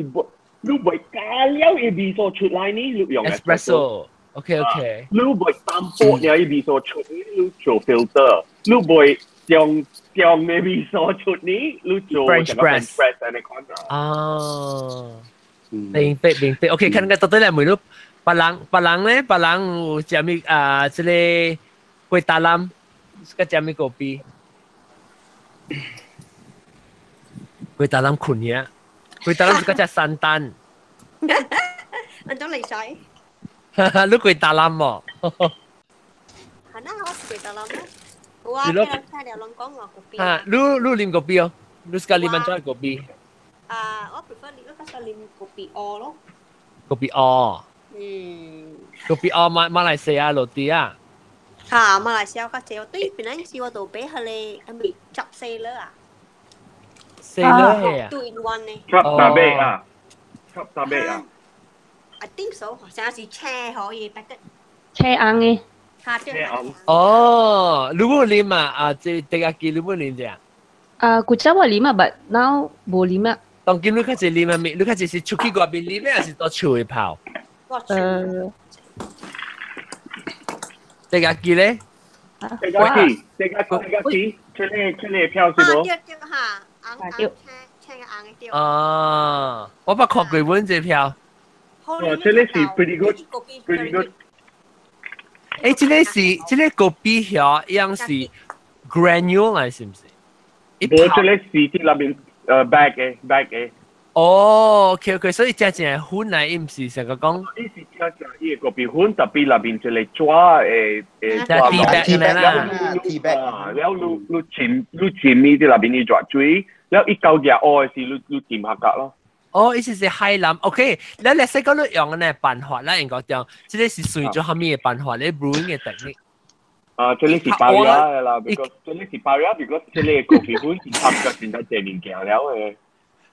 你欲加了伊味素出來呢？你用 espresso。OK OK。你欲淡薄爾伊味素出呢？你做 filter。你欲將將的味素出呢？你做 French press。 press 按呢款啊。明白明白。OK，看個到底來問你，別人別人咧，別人有啥物啊？這個粿達南。個食物咖啡？粿達南睏呀，粿達南是個食山丹。按怎嚟使？你粿達南無？係啦，我是粿達南咯。我聽聽了人講話咖啡。啊，你你啉咖啡哦？你是啉按怎咖啡？啊，我 prefer 你較喜啉咖啡烏咯。咖啡烏。嗯。咖啡烏馬馬來西亞落地啊。嚇，馬來西亞較濟，對，本來是我都買彼个，啥物 chop sailor 啊。 sailor 啊？Two in one 呢？chop 大尾啊，chop 大尾啊。 I think so，好像是車可以 packet。車紅的。嚇對。哦，你無啉啊？啊，這第個記你無啉者？啊，古早我啉啊，but now 無啉啊。當今你較濟啉啊？你較濟是出去外面啉，還是到厝裡泡？第個記咧？第個記，第個第個記，出嚟出嚟票是無？對對嚇，紅紅青青個紅的對。啊，我捌看過阮這票。哦，這個是 pretty good，pretty good。誒，這個是這個咖啡票，一樣是 granule 來，是毋是？無，這個是佇內面bag 的 bag 的。哦，OK OK，所以真正粉來，伊毋是成個講。伊是真正伊個咖啡粉，特別內面一個紙的紙 tea bag 啦，tea bag 了你你浸你浸伊佇內面伊熱水，了伊到熱烏的時，你你浸合格咯。哦，意思是海南，OK，你你識講你用的辦法，咱應該講，這個是算做啥物的辦法？你 brewing 的 technique。啊，這個是包壓的啦，because 這個是包壓，because 這個咖啡粉是差不多真正濟物件了的。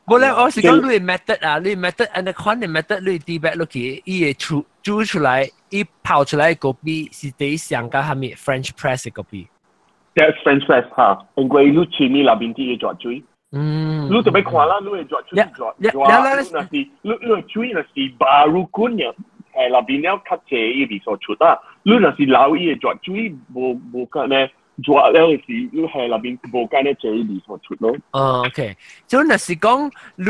無咧，我是講你 method 啊，你 method，按呢款的 method，你 tea bag 落去，伊會出煮出來，伊泡出來的咖啡是第上個啥物 French press 的咖啡。 That's French press 哈，因為你前面內面啲熱水。你就欲看啦，你會熱水熱熱，你若是你你的水若是 baru 滾爾，係內邊了較濟伊味素出啊。你若是留伊的熱水無無干呢，熱了的時，你係內邊無干呢濟味素出咯。哦，OK，就若是講你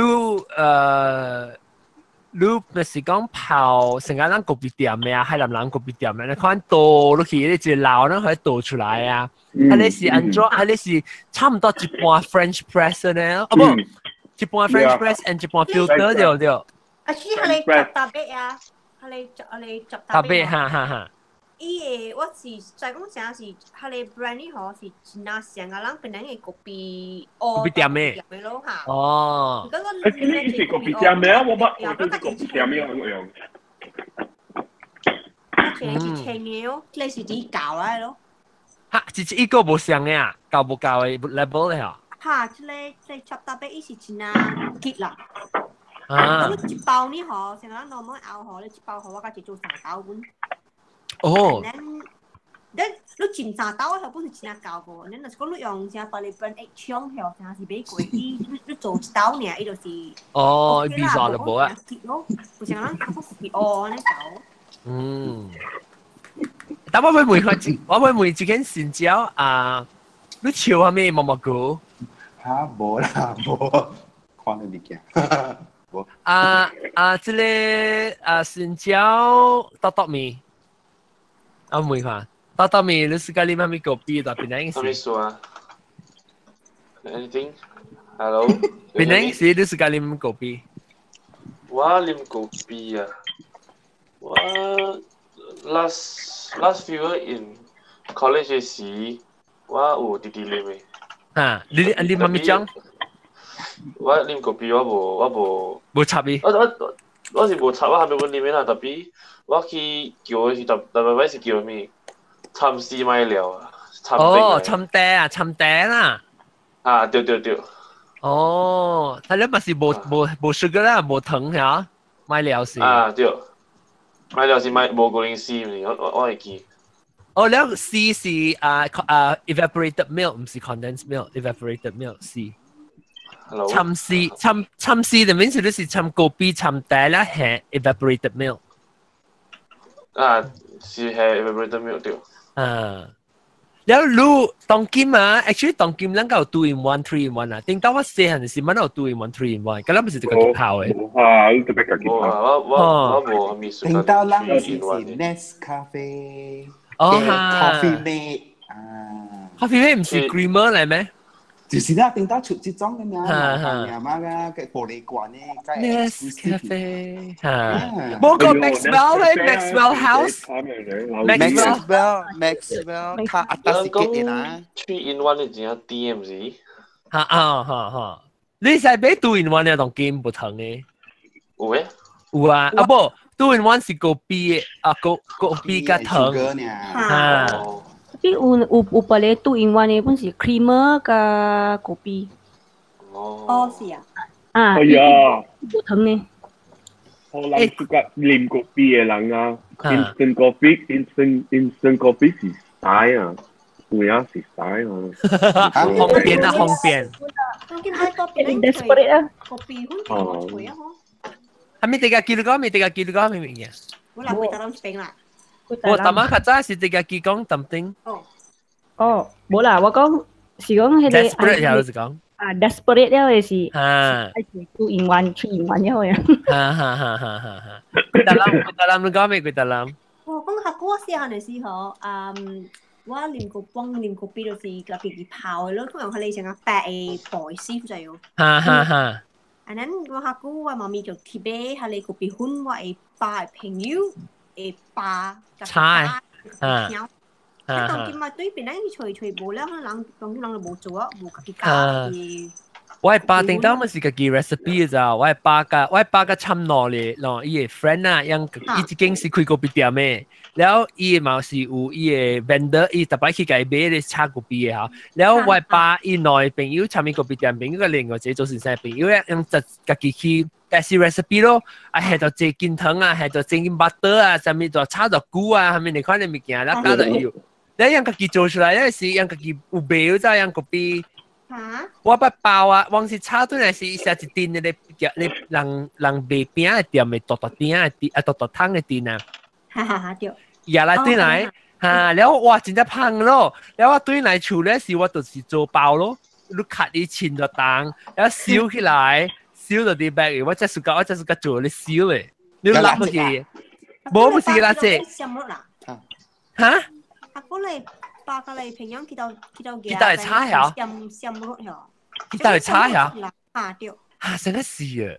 你若是講泡成個咱咖啡店的啊，海南人咖啡店的，你看倒落去，你一個流，咱可以倒出來啊。啊，你是按怎？啊，你是差毋多一半 French press 呢？啊不，一半 French press and 一半 filter 對對。啊，是彼个十大杯啊，彼个彼个十大杯，哈哈哈。伊個我是在講啥是，彼个 brand 呢吼是真正像啊，咱本來的咖啡咖啡店的咯嚇。哦。欸，這個是咖啡店的啊，我捌看到是咖啡店的樣。這個是青的哦，這個是佇舊來咯。嚇，哈，只是一個無相嘅啊，夠無夠嘅 level 咧嚇。哈，這個 chapter 八伊是真啊結啦。啊。我一包呢嗬，成日 normal 熬嗬，你一包嗬，我家己做三包本。哦。你你煎三刀嘅本是真夠個，你若是講你用啥百里本一槍曉，真是買過去，你做一刀爾，伊就是。哦，比較就無啊。咯，不像咱較是哦，安尼搞。嗯。但我會問看，我會問一間新椒啊，你笑下咩毛毛菇？嚇，無啦，無，看你物件。無。啊啊，這個啊新椒刀刀麵，啊問看。刀刀麵，你是咖喱媽咪狗幣的，邊個是？咩啊？Anything? Hello? 邊個是？你是咖喱媽咪狗幣？我啉狗幣啊！我 last few in college 時，我有直直啉的。啊，你媽咪講？我啉咖啡，我無。無插伊。我是無插，我還沒問啉啦。特別我去叫的是特別擺是叫咩？參絲麥料啊，哦，參茶啊，參茶啦。啊，對對對。哦，但你咪是無 sugar 啦，無糖嚇，麥料是。啊對，麥料是麥無可能絲，我會記。哦，了 C 是啊啊 evaporated milk，唔是 condensed milk，evaporated milk C。參絲參絲的名字就是參咖啡參茶啦，係 evaporated milk。啊，是係 evaporated milk 對。啊，了你當今啊，actually 當今咱有 two in one three in one 啊，頂到我細漢時，蠻有 two in one three in one，咁咱不是就家己泡的。無啊，你特別家己泡。我無咪頂到咱是 Nescafe。哦哈，Coffee Mate 啊，Coffee Mate 唔是 creamer 嚟咩？就是啦，頂到出這種嘅嘛，嘛嘛個玻璃罐咧，Nescafe 嚇，冇個 Maxwell 咧，Maxwell House， Maxwell，Maxwell，他阿達是幾啦？Three in one 你真正甜是？嚇啊嚇嚇，你使買 two in one 嘅當金不同嘅？有咩？有啊，啊無 two in one 是咖啡啊，咖啡加糖嚇。比有別個 two in one 的本是 creamer 加咖啡。哦，是啊。啊。哎呀。無糖呢。可能是個啉咖啡的人啊，instant coffee，instant coffee 是屎啊，有影是屎啊。方便啊，方便。 Desperate 啊。咖啡粉脆啊，係咪這個記錄講？咪這個記錄講咩物件？我來回答攏一邊啦。我大媽較早是這個記講淡定。哦。哦，無啦，我講是講彼個。 Desperate 了是講。啊，desperate 了的是。啊。 two in one, three in one 了的。哈哈哈哈哈哈！dalam dalam 你講咩？佢 dalam。我講較古細漢的時候，嗯，我啉過幫啉咖啡就是家己泡的咯，通常係你成個白的白絲就有。哈哈哈。 And then 我較古我媽咪就特別係你咖啡粉，我的爸的朋友的爸。差啊。啊！當今嘛對邊咧，隨隨無了，可能人當今人就無做啊，無家己教。我的爸頂到咪是家己 recipe 咋，我的爸甲參喏咧，喏伊的 friend 啊，樣伊一間是開咖啡店的，了伊嘛是有伊的 vendor，伊逐擺去共伊買咧炒咖啡的吼。了我的爸伊兩個朋友參與咖啡店朋友，個另外一個做先生朋友咧，用就家己去 test recipe 咯，啊下到這金糖啊，下到整金 butter 啊，啥物就炒到久啊，啥物你款的物件，了加到油，了用家己做出來，了是用家己有賣咗，用咖啡。我捌包啊，往時炒轉來是寫一陣的咧，咧人人賣餅的店的大大鼎的店啊，大大桶的店啊。哈哈哈，對。也來對來，哈，了哇，真正芳咯。了我對來厝咧是，我就是做包咯。你卡伊穿就重，了燒起來，燒到啲白，我這是個做咧燒的，你落落去，無不是垃圾。哈？阿哥你。爸個你平樣去到去到會炒呀？鹹鹹肉呀？去到會炒呀？啊對。啊，成個是啊！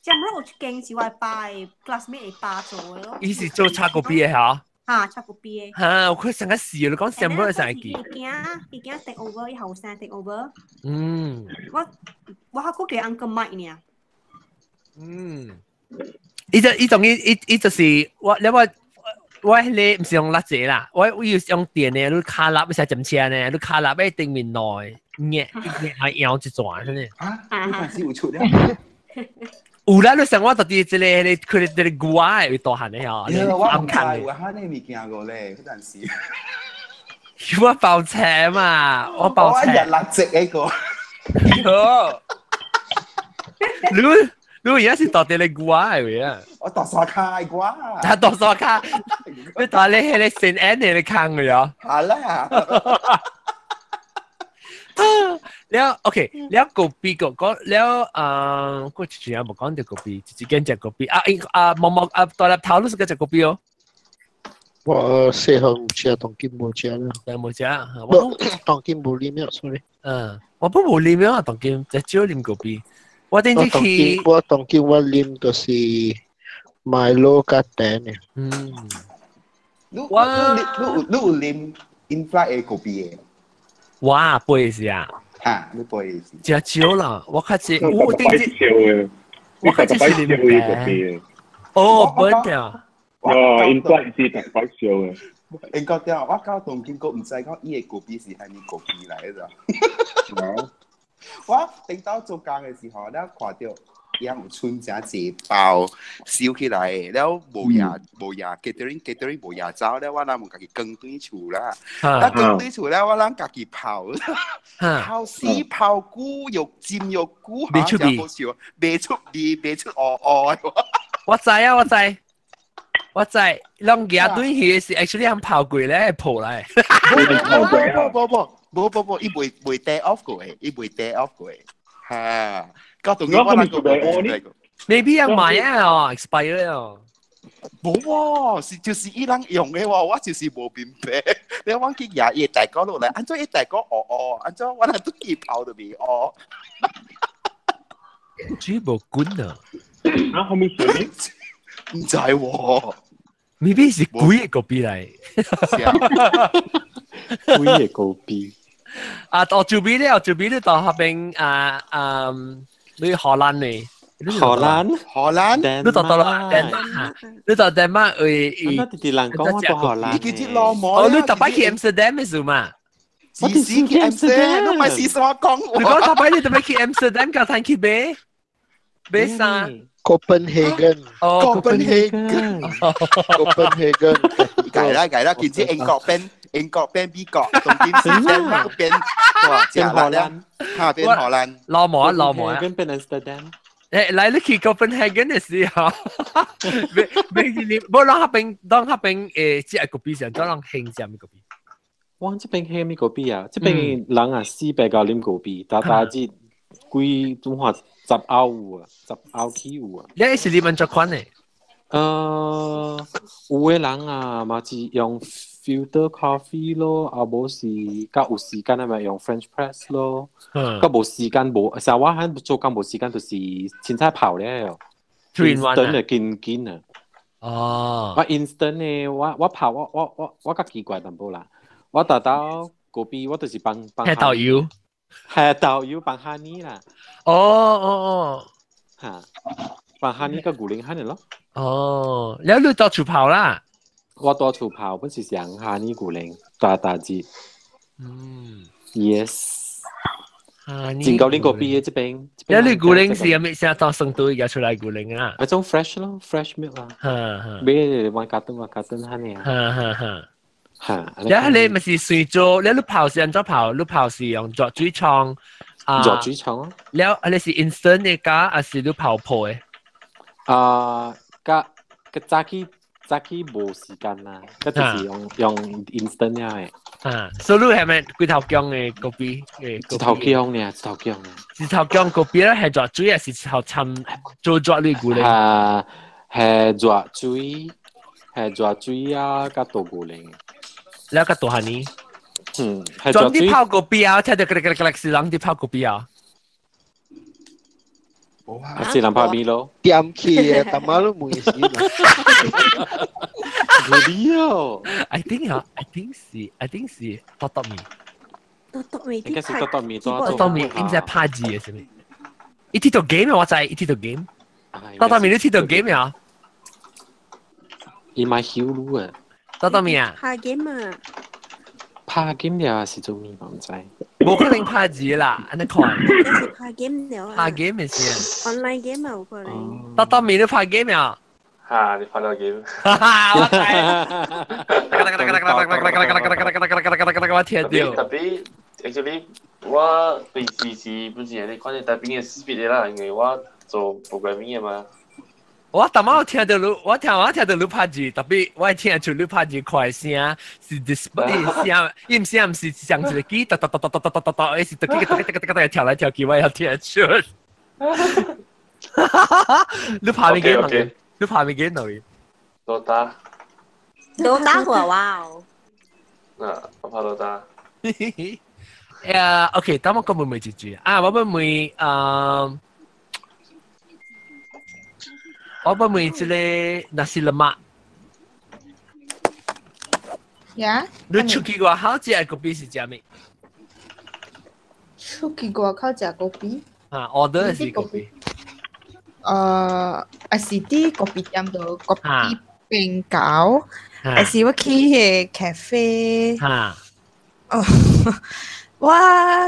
鹹肉有一間是我爸的 classmate 的爸做的咯。伊是做炒咖啡的嚇？哈，炒咖啡的。哈，我看成個是啊！你講鹹肉會記。伊驚 take over，伊後生 take over。我還閣叫 Uncle Mike 呢。嗯。伊就伊種伊伊伊就是我你我。我迄個毋是用蠟劑啦，我要用電的，你卡蠟，你食針車呢？你卡蠟喺頂面內捏捏係搖一轉，真係。啊，你陣時有出了？有啦，你上我特別這個佢哋這個牛仔會大漢的吼，我唔知有哈呢物件過咧，嗰陣時。我爆車嘛，我爆車。我日蠟燭一個。好。你而家是到底你牛仔位啊？我大沙卡嘅瓜。啊，大沙卡，你到你迄個聖安的坑嘅呀？好啦。了 OK，了個別個講了啊，我之前無講到個別，直接講個別啊啊，毛毛啊，大粒頭都是個隻個別哦。我細漢有食，當今無食啦。無食，我當今無啉了，sorry。嗯，我不無啉了，當今只少啉個別。我頂次去，我當今我啉就是 Milo 加甜的。嗯，我你有啉 in flight 的個別的？我杯是啊。哈，你杯是。真少啦，我較少，我頂次，我較少是啉的。哦，本掉。哦，in flight 是特別少嘅。英國掉，我到東京閣毋知講伊的咖啡是蝦米咖啡來的。我頂到做工的時候，了看到伊有剩誠濟包燒起來，了無也無也 catering catering 無也走，了我人問家己扛轉厝啦。啊，扛轉厝了，我人家己泡，泡死泡久又浸又久，袂出味，袂出味，袂出烏烏的。我知啊，我知。我知，攏舉對魚是 actually 通泡過咧，泡來。無無無無無，伊袂袂 day off 過的，伊袂 day off 過的。哈，到當我人個袂 Maybe 要買啊，哦，expire 哦。無喎，是就是伊人用的喎，我就是無明白。你我去舉伊大哥落來，按怎伊大哥烏烏，按怎我人對伊泡都袂烏。水無滾啊！啊，後面水？唔知喎，maybe 是鬼個幣嚟，鬼個幣。啊，到這邊咧，這邊咧到嗰邊啊啊，你荷蘭呢？荷蘭，荷蘭，你到到啦，丹麥，你到丹麥為為，我弟弟人講我到荷蘭，你記得老母？哦，你特擺去 Amsterdam 嘅時嘛？我是去 Amsterdam，你咪是說講。你講特擺你特擺去 Amsterdam，夠趁去買買衫。 Copenhagen 哦，Copenhagen， Copenhagen，計啦計啦，見知英國變英國變美國，東京是變變哇，變荷蘭，嚇變荷蘭，老毛啊老毛啊，變 Amsterdam。誒，來你去 Copenhagen 嘅時候，未未你，無啷那邊，啷那邊誒，這個比上，怎啷興啥物個比？我這邊興咩個比啊？這邊人啊四百九啉個比，大大只幾中華。十歐有啊，十歐起有啊。你是啉按怎款的？有的人啊，嘛是用 filter coffee 咯，啊無是較有時間啊，咪用 French press 咯。較無時間無，像我喺做工無時間，就是凊彩泡咧。instant 的緊緊啊。哦。我 instant 的，我泡我我我我較奇怪淡薄啦。我達到咖啡，我就是放放。黑豆油。係豆油放 honey 啦。哦哦哦，嚇，放 honey 個牛奶 honey 咯。哦，了你到厝泡啦？我到厝泡，本是上 honey 牛奶大大隻。嗯，yes。真夠恁個比的這邊。了你牛奶是啥物啥當生對舉出來牛奶啊？一種 fresh 咯，fresh milk 啊。買換加頓換加頓 honey 啊。哈哈哈。嚇！了你咪是隨做，了你泡是按怎泡？你泡是用熱水沖啊？熱水沖啊！了，你是 instant 的加，還是你泡泡的？啊，加個早起早起無時間啦，個就是用用 instant 了的。啊，所以你係咪規頭薑的咖啡？一頭薑呢，一頭薑呢。一頭薑咖啡咧係熱水，還是一頭摻做熱水牛奶？啊，係熱水，係熱水啊，加倒牛奶。了個大漢呢？嗯，專啲泡個啤啊，聽到咯咯咯咯是人啲泡個啤啊。是人泡麵咯。點起的，大媽都唔會死啦。無理哦。 I think 啊，I think 是，I think 是多多麵。多多麵，應該是多多麵，多多麵應該拍字的，是咪？伊鐵到 game 我知，伊鐵到 game。多多麵你鐵到 game 啊？伊買曉滷啊。多多面啊？拍 game 啊！拍 game 了是做咩？我唔知。冇可能拍字啦，按呢看。這是拍 game 了啊！拍 game 嘅先。 online game 啊，有可能。多多面都拍 game 啊？嚇！你拍到 game？哈哈！我我聽到。特別 actually 我平時是本是你看你特別嘅 speed 的啦，因為我做 programming 嘅嘛。我頭仔有聽到你，我聽到你拍字，特別我聽出你拍字快聲，是 display 聲，伊毋聲毋是上一個機，哒哒哒哒哒哒哒哒，伊是哒哒哒哒哒哒跳來跳去，我也聽出。你拍咩 game？你拍咩 game 嚟？ Dota。 Dota 好哇哦！啊，我拍 Dota。OK，等我講問問一句啊，我問問啊。我問問這個 nasi lemak。呀？你出去外口食的咖啡是食咩？出去外口食咖啡？啊，order 是咖啡。還是佇咖啡店度咖啡冰糕，還是我去彼个 cafe？哦，我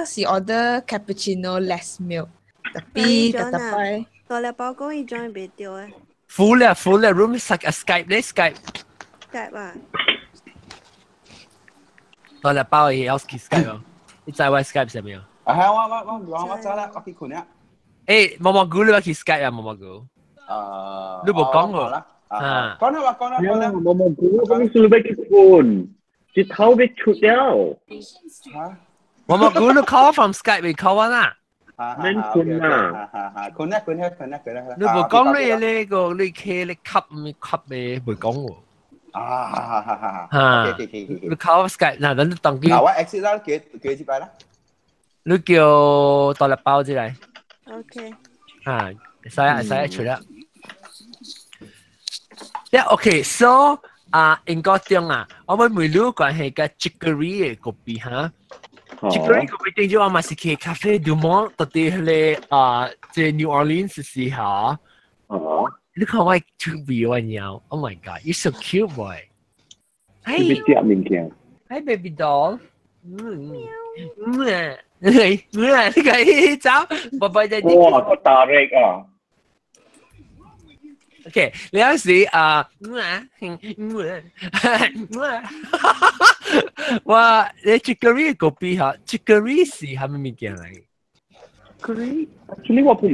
是 order cappuccino less milk，特別特特擺。大粒包講伊 join 袂著誒。 full 啦，full 啦，room Skype 咧 Skype。 Skype 啊。大粒包會曉 Skype 哦，你知我 Skype 啥物啊？啊係，我知啦，我去睏啦。毛毛菇你話去 Skype 啊？毛毛菇。啊。你無講喎。啊。講啦，我講啦，講啦。毛毛菇，我講是欲去睏，一頭欲出了。嚇？毛毛菇你 call from Skype 未 call 我啦？免睏啦，睏啦睏啦睏啦睏啦。你無講你呢個你企你吸唔吸嘅未講喎。啊哈哈哈！哈，你 call Skype 嗱，等你當機。嗱，我 exit 啦，幾幾節拜啦。你叫大粒包之來。 OK。啊，使啊使出啦。Yeah, OK, so 啊，英國中啊，我們每路關係個 chicory 嘅咖啡哈。chicory 咖啡頂住我嘛是去 Cafe Du Monde 到底迄個啊，這 New Orleans 時候。哦。你看我出味我鳥，Oh my God, you're so cute boy。你食物件。 Hi baby doll。嗯嗯。你你個走，寶寶在。哇，個大力啊！ OK，你有時啊，哇，你 chicory 個邊嚇，chicory 是係咩物件嚟？chicory，actually 我唔知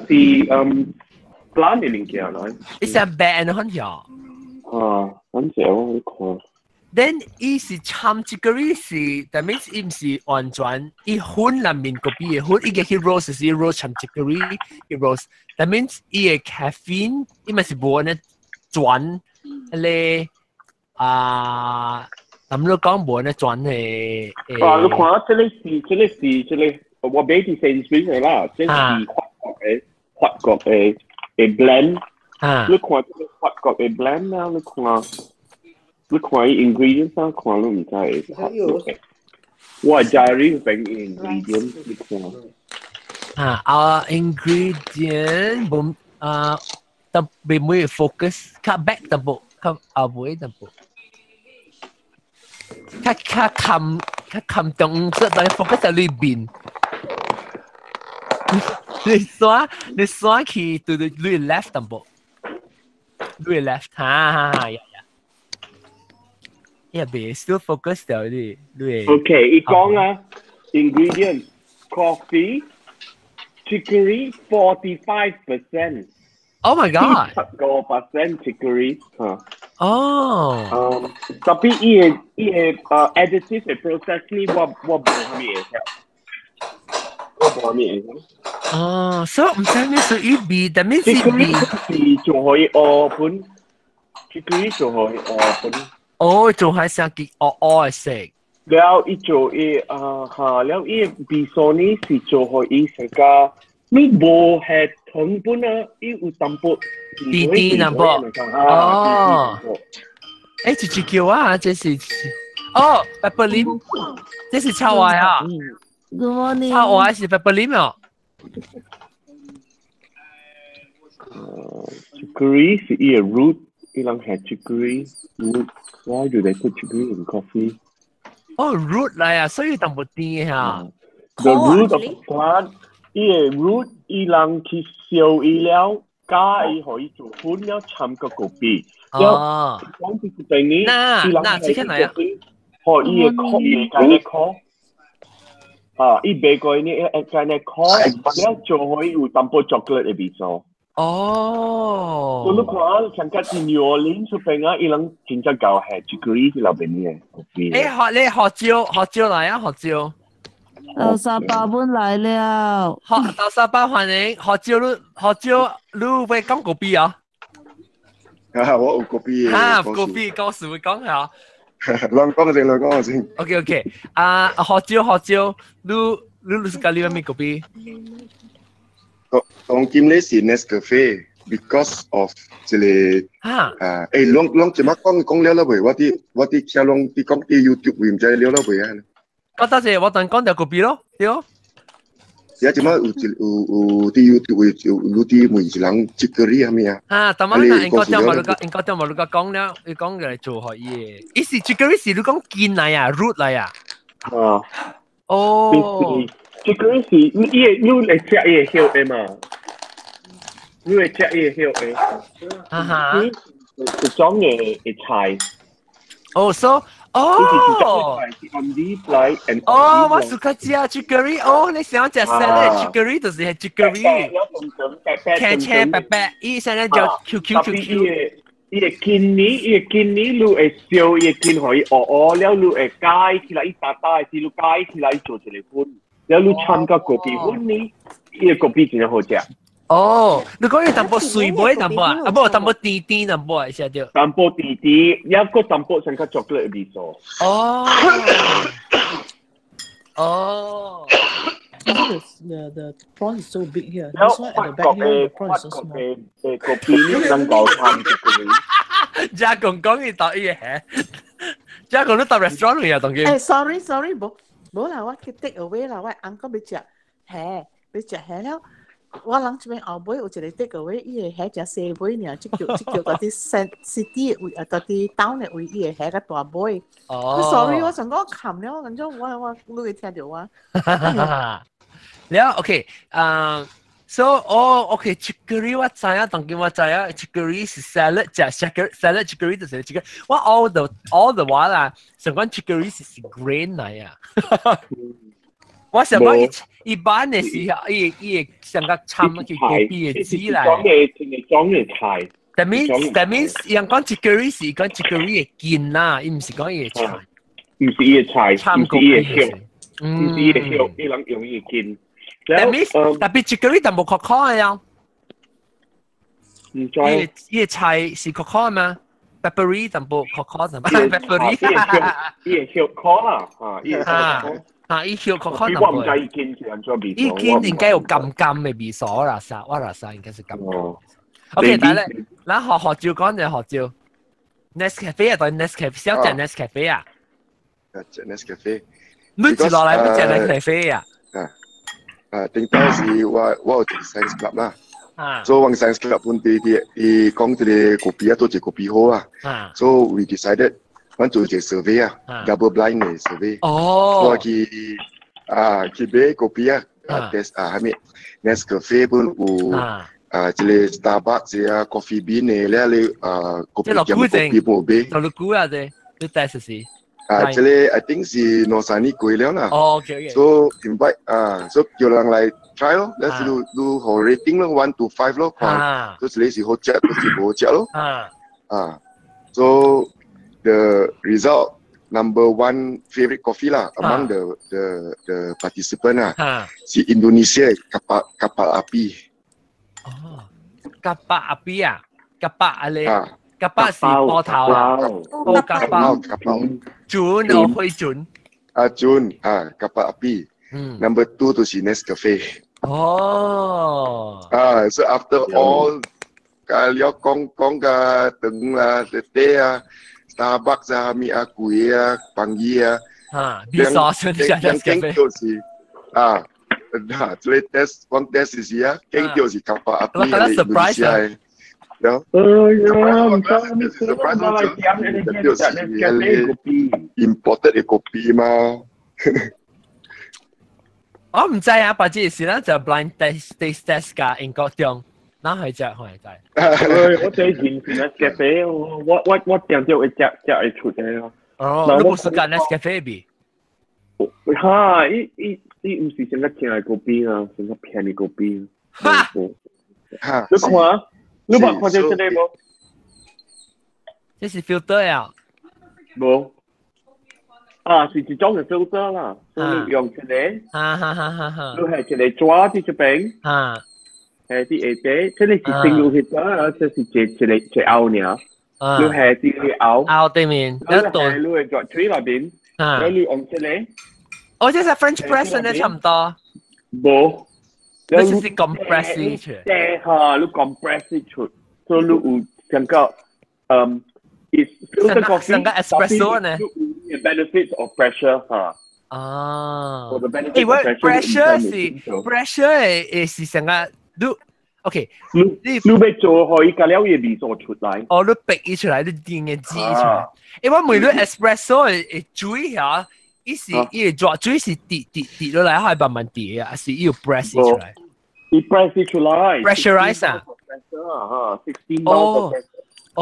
是plant 嘅物件嚟。你是白的很少。啊，很少我看。 Then 伊是摻 chicory 是，that means 伊毋是完全伊粉內面個邊嘅粉，伊個去 roast 是 roast 摻 chicory 去 roast。That means 伊嘅 caffeine 伊咪是無按呢轉咧啊，咁你講無按呢轉嘅。啊，你看這個是這個是這個，我買佇 Sainsbury's 啦，這是法國的 blend。啊，你看這個法國的 blend 啊，你看。你看伊 ingredients 啊，看你毋知。我 diary 邊 ingredient 你看。啊啊，ingredient 無啊，特別每 focus 較 back 淡薄，較後尾淡薄。較較冚較冚中，但係 focus 喺裏邊。你刷去對對，你 left 淡薄，你 left，哈哈哈呀！Yeah, 別 still focus 掉啲，你。 OK，伊講啊，ingredient coffee chicory 45%。 Oh my god！ 7% chicory 嚇。哦。特別伊個additive 嘅 process 呢，我無啥物會曉，我無啥物會曉。哦，所以毋知咩屬於味，但係是味是仲可以學本，chicory 仲可以學本。哦，仲係成結惡惡食。了伊做伊啊嚇，了伊味素呢是做予伊成個，你無係糖本啊，伊有淡薄甜甜淡薄。哦。誒，一隻叫啊，這是哦，pepperlime，這是臭壞啊。 Good morning。臭壞是 pepperlime 哦。 Chicory 是伊個 root。伊人係 chicory root。Why do they put chicory in coffee？哦，root 嚟啊，所以淡薄甜嚇。 The root of plant，伊個 root 伊人去燒伊了，加伊可以做粉了，摻個咖啡。哦，講是等於，嗱嗱，這個嚟啊，予伊個殼，伊個殼。啊！伊賣過呢，一間呢殼，了做可以有淡薄 chocolate 的味素。哦。你看，像個喺 New Orleans 出邊啊，伊人真正𠢕係 chicory 是老邊嘅咖啡。欸，學你學招學招來啊，學招。豆沙包本來了。學豆沙包歡迎，學招你學招你會講咖啡啊？啊，我有咖啡。哈，咖啡故事會講下。兩講先，兩講先。 OK OK，啊，學招學招，你你你是咖喱咩咖啡？當當今咧是 Nescafe because of 這個啊，欸，攏攏這麼講講了了未？我佇我佇聽攏佇講佇 YouTube 位，毋知了了未啊？講多謝，我等講條咖啡咯，對。而家這麼有一有有佇 YouTube 位有有佇問一人 chicory 啥物啊？啊，但係那應該掉冇你個，應該掉冇你個講了，你講嚟做可以。意思 chicory 是你講根嚟啊，root 嚟啊。啊。哦。 chicory 是伊個你會食伊個葉的嘛？你會食伊個葉的。啊哈。一種的的菜。哦，so 哦。 on leaf 來 and 哦，我 suka 食 chicory，哦，你想食 salad chicory 就是係 chicory，青青白白，伊現在叫 Q Q Q Q。伊個根呢，伊個根呢，你會燒伊個根，予伊烏烏了，你會解起來，伊大大的時，你解起來做一個粉，了你摻個咖啡粉呢，伊個咖啡真正好食。哦，你講伊淡薄水尾淡薄啊，啊無淡薄甜甜淡薄，是對。淡薄甜甜，抑閣淡薄像較巧克力的味素。哦。哦。 The prawn is so big here. This one at the back here, the prawn is so small. 誒咖啡呢，能夠摻一個。加講講伊到伊個，加講你到 restaurant 嚟啊，當佢。誒，sorry sorry，無無啦，我去 take away 啦，我翁閣欲食蝦，欲食蝦了。我人這邊後尾有一個 take away，伊個蝦誠細尾爾，這叫這叫佇啲 city 位啊，佇啲 town 的位，伊個蝦較大尾。哦。 sorry，我想講冚了，咁種我我你會聽到我。了 OK，啊，so 哦，OK，chicory 我知影，當今我知影，chicory 是 salad 食 salad chicory 就是 chicory。我 all the while 啦，想講 chicory 是是 grain 來啊。我想講一一般的時候，伊伊會上個摻去咖啡的籽來。裝的裝的菜。 That means 人講 chicory 是講 chicory 的根啦，伊毋是講伊的菜。毋是伊的菜，毋是伊的葉，毋是伊的葉，伊人用伊的根。 That means 特別 chicory 淡薄苦苦的啊。毋知。伊的菜是苦苦嗎？Peppery 淡薄苦苦淡薄 peppery。伊的葉苦啦，啊，伊的葉苦。啊！伊葉苦苦淡薄。我毋知伊根是按怎味。伊根應該有甘甘的味素啦，啥我啦啥應該是甘甘。OK，但係咱學學照講就學照。Nescafe 啊，對 Nescafe，小隻 Nescafe 啊。啊，食 Nescafe。你接落來要食 Nescafe 啊？啊啊，頂當時我我有一個 science club 啦。啊。所以我 science club 本地啲啲講這個咖啡啊，都是咖啡好啊。啊。 So we decided 阮做一個 survey 啊，double blind 的 survey。哦。我去啊去買咖啡啊，啊 test 啊，啥物 Nescafe 本有。啊，這個 Starbucks 啊，Coffee Bean 的，咧你啊，咖啡店咖啡本買。就你估啊，這你 test 是？啊，這個 I think 是兩三年過了啦。哦，OK OK。 So invite 啊，so 叫人來 try 咯，咧是你你予 rating 咯，1 to 5 咯，看，就是你是好食，就是無食咯。啊，so the result number one favorite coffee 啦，among the participant 啊，是 Indonesia kapal kapal api。哦，kapal api 啊，kapal 啊咧，kapal 是波頭啊，哦 kapal，船哦灰船。啊船啊 kapal api。嗯。 Number two 就是 Nescafe。哦。啊，so after all，啊了講講個長啦、啲啊、Starbucks 啊、咩啊貴啊、便宜啊，啊，味素先食 Nescafe。就是啊。嗱，這個 test 講 test 是啊，見到是 kapal api 我覺得 surprise 啊！然後哎呀，唔知就是 surprise 我就是 imported 的 kopi 嘛。我唔知啊，或者是咧就 blind taste test 㗎，英國中，哪係只係知？我最近是 Nescafe，我定著會食食會出的啊。哦，你無時間 Nescafe 比？哈，伊伊伊毋是上個正的 kopi 啊，上個便宜 kopi。哈！你看，你捌看到這個無？這是 filter 啊？無。啊，是一種嘅 filter 啦，所以你用一個，哈哈哈哈哈，你係一個紙佇這邊，哈，係佇下底，這個是 single filter 啊，這是一一個一凹爾，你係佇個凹，凹對面，你係你會在水內邊，然後你用這個，哦，這是 French press 呢，差唔多，無，你是 compress 出，對哈，你 compress 出，所以你有感覺，嗯。It's filter coffee. 成個 espresso 呢？The benefits of pressure 哈。啊。 The benefits 欸，我 pressure 是 pressure 誒是成個你 OK，你你欲做予伊加了伊味素出來。哦，你逼伊出來，你定嘅擠出來。欸，我問你 espresso 會水嚇，伊是伊會熱水是滴滴滴落來，還慢慢滴啊，還是伊有 press 出來？伊 press 出來。 Pressurize 啊。 Pressure 啊，16 bar pressure。哦，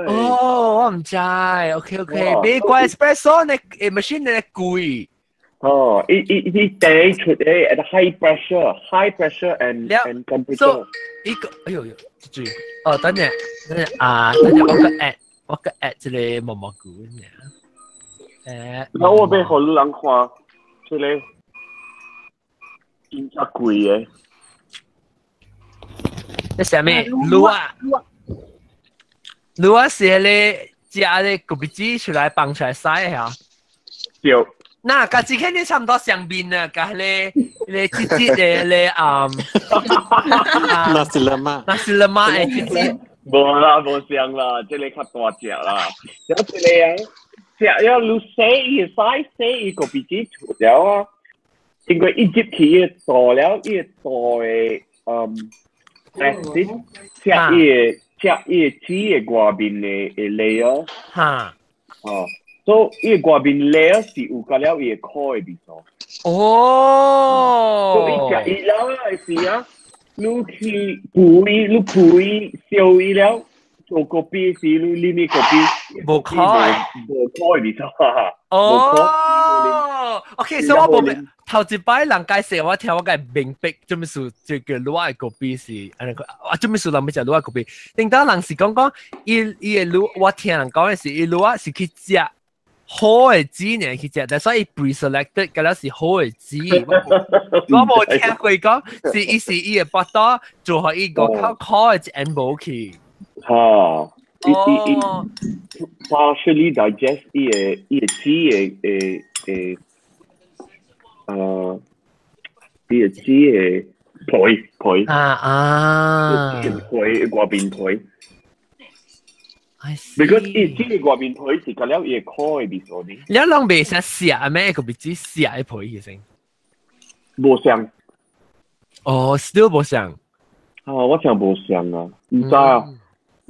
哦，我毋知，OK OK，別怪 espresso 呢，machine 呢貴。哦，伊伊伊第出的 at high pressure，high pressure and temperature。 So，伊個，哎呦呦，這水，哦，等陣，等陣啊，等陣我個 add，我個 add 這個毛毛菇呢。誒，那我欲予你人看，這個真正貴的。這啥物？滷啊，滷啊是咧食咧咖啡機出來放出來洗嚇。對。那佮這個你差唔多相面啊，佮咧咧節節的咧啊。 Nasi lemak。 Nasi lemak 的節節。無啦，無像啦，這個較大隻啦。然後這個啊，食了你洗伊洗洗伊咖啡機出了啊，因為伊入去伊大了，伊大的嗯。食伊的食伊的紙的外面的的 layer，哈，哦，所以伊外面 layer 是有加了伊的苦的味素。哦，所以食伊了的時啊，你去煮伊，你煮伊燒伊了，做咖啡時你啉伊咖啡，無苦，無苦的味素。哦，OK，所以我無頭一擺人解釋我聽，我該明白做咩事，這個滷仔的咖啡是按呢啊，做咩事人欲食滷仔咖啡？頂當人是講講伊伊的滷，我聽人講的是伊滷仔是去食好的籽呢去食，但所以 pre-selected 嗰了是好的籽。我無聽過講是伊是伊的腹肚做予伊個較苦的一無去。哈。伊伊伊 partially digest 伊的伊的籽的的的，伊的籽的皮皮啊啊，皮外面皮。Because 伊籽的外面皮是加了伊的苦的味素呢。你攏袂使食咩？個別只食的皮其實。無相。哦，still 無相。啊，我想無相啊，毋知啊。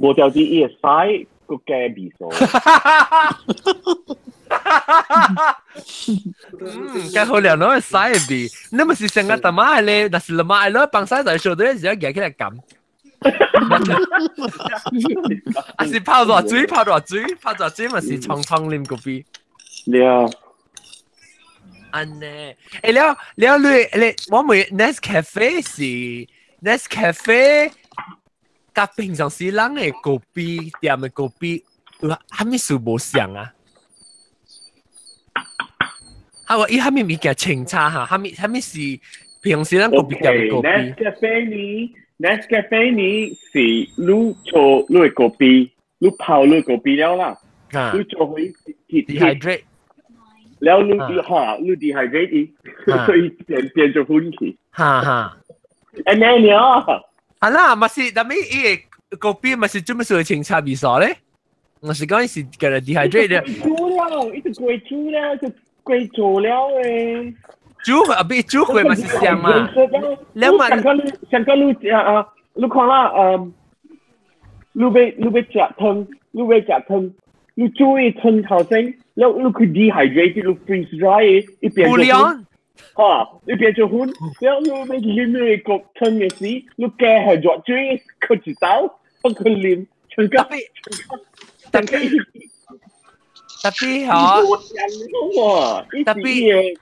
無條啲伊會使個加味素。嗯，較好料，攏會使味。你毋是成個淡仔咧，若是 lemak 攞放晒在手底時，舉起來撳。啊是泡熱水，泡熱水，泡熱水嘛是沖沖啉咖啡。對啊。按呢，欸了了你你我問 Nescafe 是 Nescafe。佮平常時人的咖啡店的咖啡有啥物事無相啊？啊，我伊啥物物件清茶哈？啥物啥物是平常時咱咖啡店的咖啡？Nescafe 呢？Nescafe 呢是你做你的咖啡，你泡你咖啡了啦，你做予 dehydrate，了你哈你 dehydrate 伊，所以變變做粉去。哈哈，按呢爾。啊啦，嘛是，但係伊個咖啡嘛是做咩事清茶味素咧？我是講伊是叫做 dehydrate 的。煮了，伊就過煮了，就過做了誒。煮啊，比煮過嘛是香嘛。兩萬。上個你上個你啊啊，你看啦，你欲食湯，你欲食湯，你煮伊湯頭先，了你去 dehydrate，你 freeze dry 伊變做粉，哈，伊變做粉，了你欲啉那個湯的時，你加下熱水，閣一道，閣去啉，成個特別嗬，特別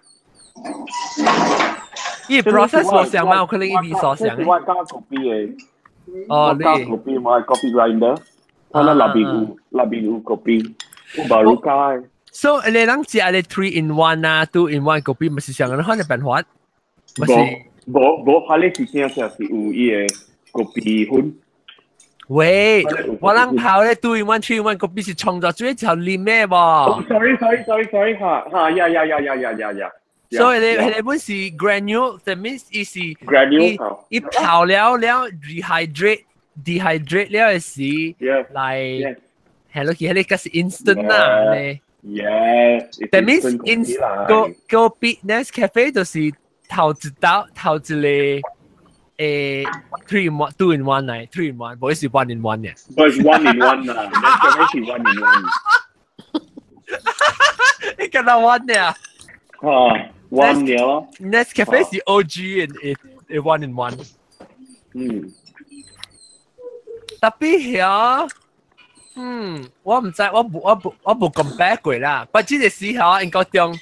伊 process 無相嘛，有可能伊味素相。我加咖啡的。哦，你加咖啡，我 coffee grinder，它那內邊有咖啡，有 baru 加。 So 你人食你 3 in 1 啊，2 in 1 咖啡，毋是相仝款的辦法？無無無，彼个是正正是有伊个咖啡粉。喂，我人泡咧 2 in 1 3 in 1 咖啡是沖咗水之後啉的無？Sorry sorry sorry sorry，哈哈呀呀呀呀呀呀呀！所以你彼本是 granule，that means 伊是 granule，伊泡了了 dehydrate dehydrate 了的時來，係咯，佢彼個是 instant 啦，咧。 Yes。 That means in 個個比 Nescafe 就是頭一道頭一個3 in 1 2 in 1 嚟，3 in 1，無是 1 in 1 嘅。無是 1 in 1 啦，Nescafe 是 1 in 1。你敢若 one 呢？啊，one 了。 Nescafe 是 OG in 1 in 1。特別遐，我毋知，我無 compare 過啦。不過這個時候應該中。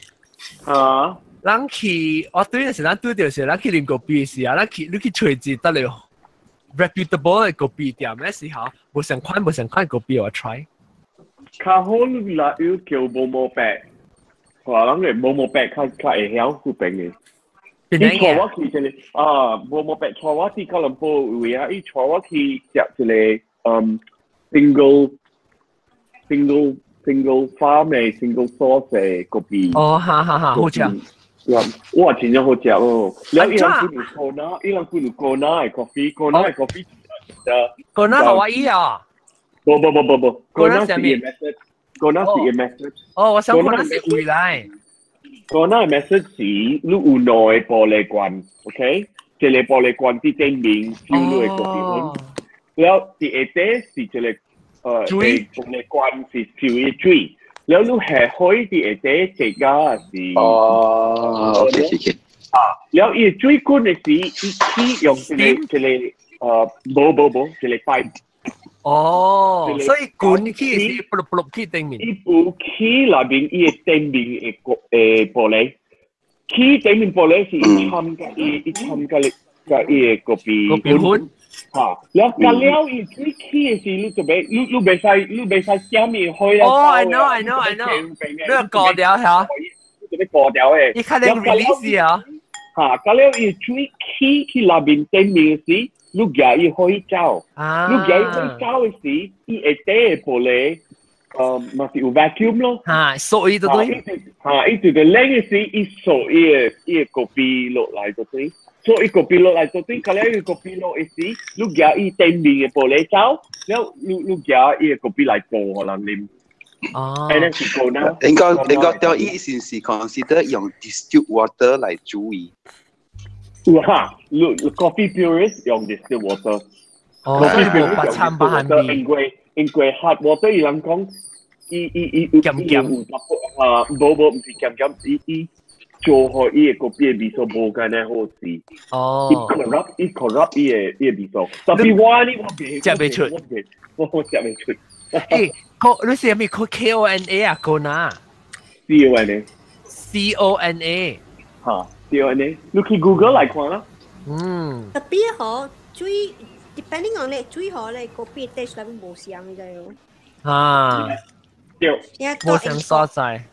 人去，我對時咱拄著時，咱去啉咖啡時啊，咱去你去揣一得了 reputable 的咖啡店的時候，無相款無相款咖啡我 try。較好你若有叫無毛白，話人嘅無毛白較較會曉去邊嘅。伊帶我去一個啊，無毛白帶我去吉隆坡位啊，伊帶我去食一個single farm 的 single source 的咖啡。哦，哈哈哈，好食。哇，真正好食哦！了伊人分有 Kona，伊人分有 Kona 的 coffee，Kona 的 coffee。 Kona 夏威夷啊？無無無無無，Kona 是伊 method，Kona 是伊 method。哦，我想 Kona 是未來。 Kona 的 method 是你有兩個玻璃罐，OK？一個玻璃罐佇頂面燒你的咖啡粉，了佇下底是一個水玻璃罐是燒伊水。了你下海佇下底食啊是哦，OK OK。啊，了伊水滾的時，伊起用一個無無無，一個 pipe。哦，所以滾起是卜卜起頂面。伊有起內面伊的頂面的個玻璃，起頂面玻璃是伊摻佮伊伊摻佮佮伊的咖啡咖啡粉。嚇，了隔了伊水起的時，你就袂你你袂使你袂使點伊開了。哦，I know I know I know，你個過掉嚇，你就欲過掉的。伊較能 release 啊。嚇，隔了伊水起去內面頂面時，你舉伊開走，你舉伊開走的時，伊下底的玻璃，嘛是有 vacuum 咯。嚇，所以就對。嚇，伊就個冷的時，伊掃伊的伊的咖啡落來就對。所以咖啡落來就對，隔了伊咖啡落的時，你舉伊頂面的玻璃走，了你你舉伊的咖啡來倒予人啉。哦。按呢是 Kona。應該掉伊是是 consider 用 distilled water 來煮伊。哇！你 coffee purist 用 distilled water。哦， coffee 無白摻白汗味。因為 hard water 伊人講，伊伊伊鹹鹹啊，無無毋是鹹鹹，伊伊做予伊的咖啡的味素無按呢好勢。伊 corrupt 伊 corrupt 伊的味素。特別我呢，我袂食袂出，我袂我食袂出。欸，個你是啥物 K O N A 啊？Kona。 C O N A。 C O N A。嚇，C O N A，你去 Google 來看啦。特別好，水 depending on 你水好咧，咖啡 taste 內面無相的哦。啊。對。無相所在。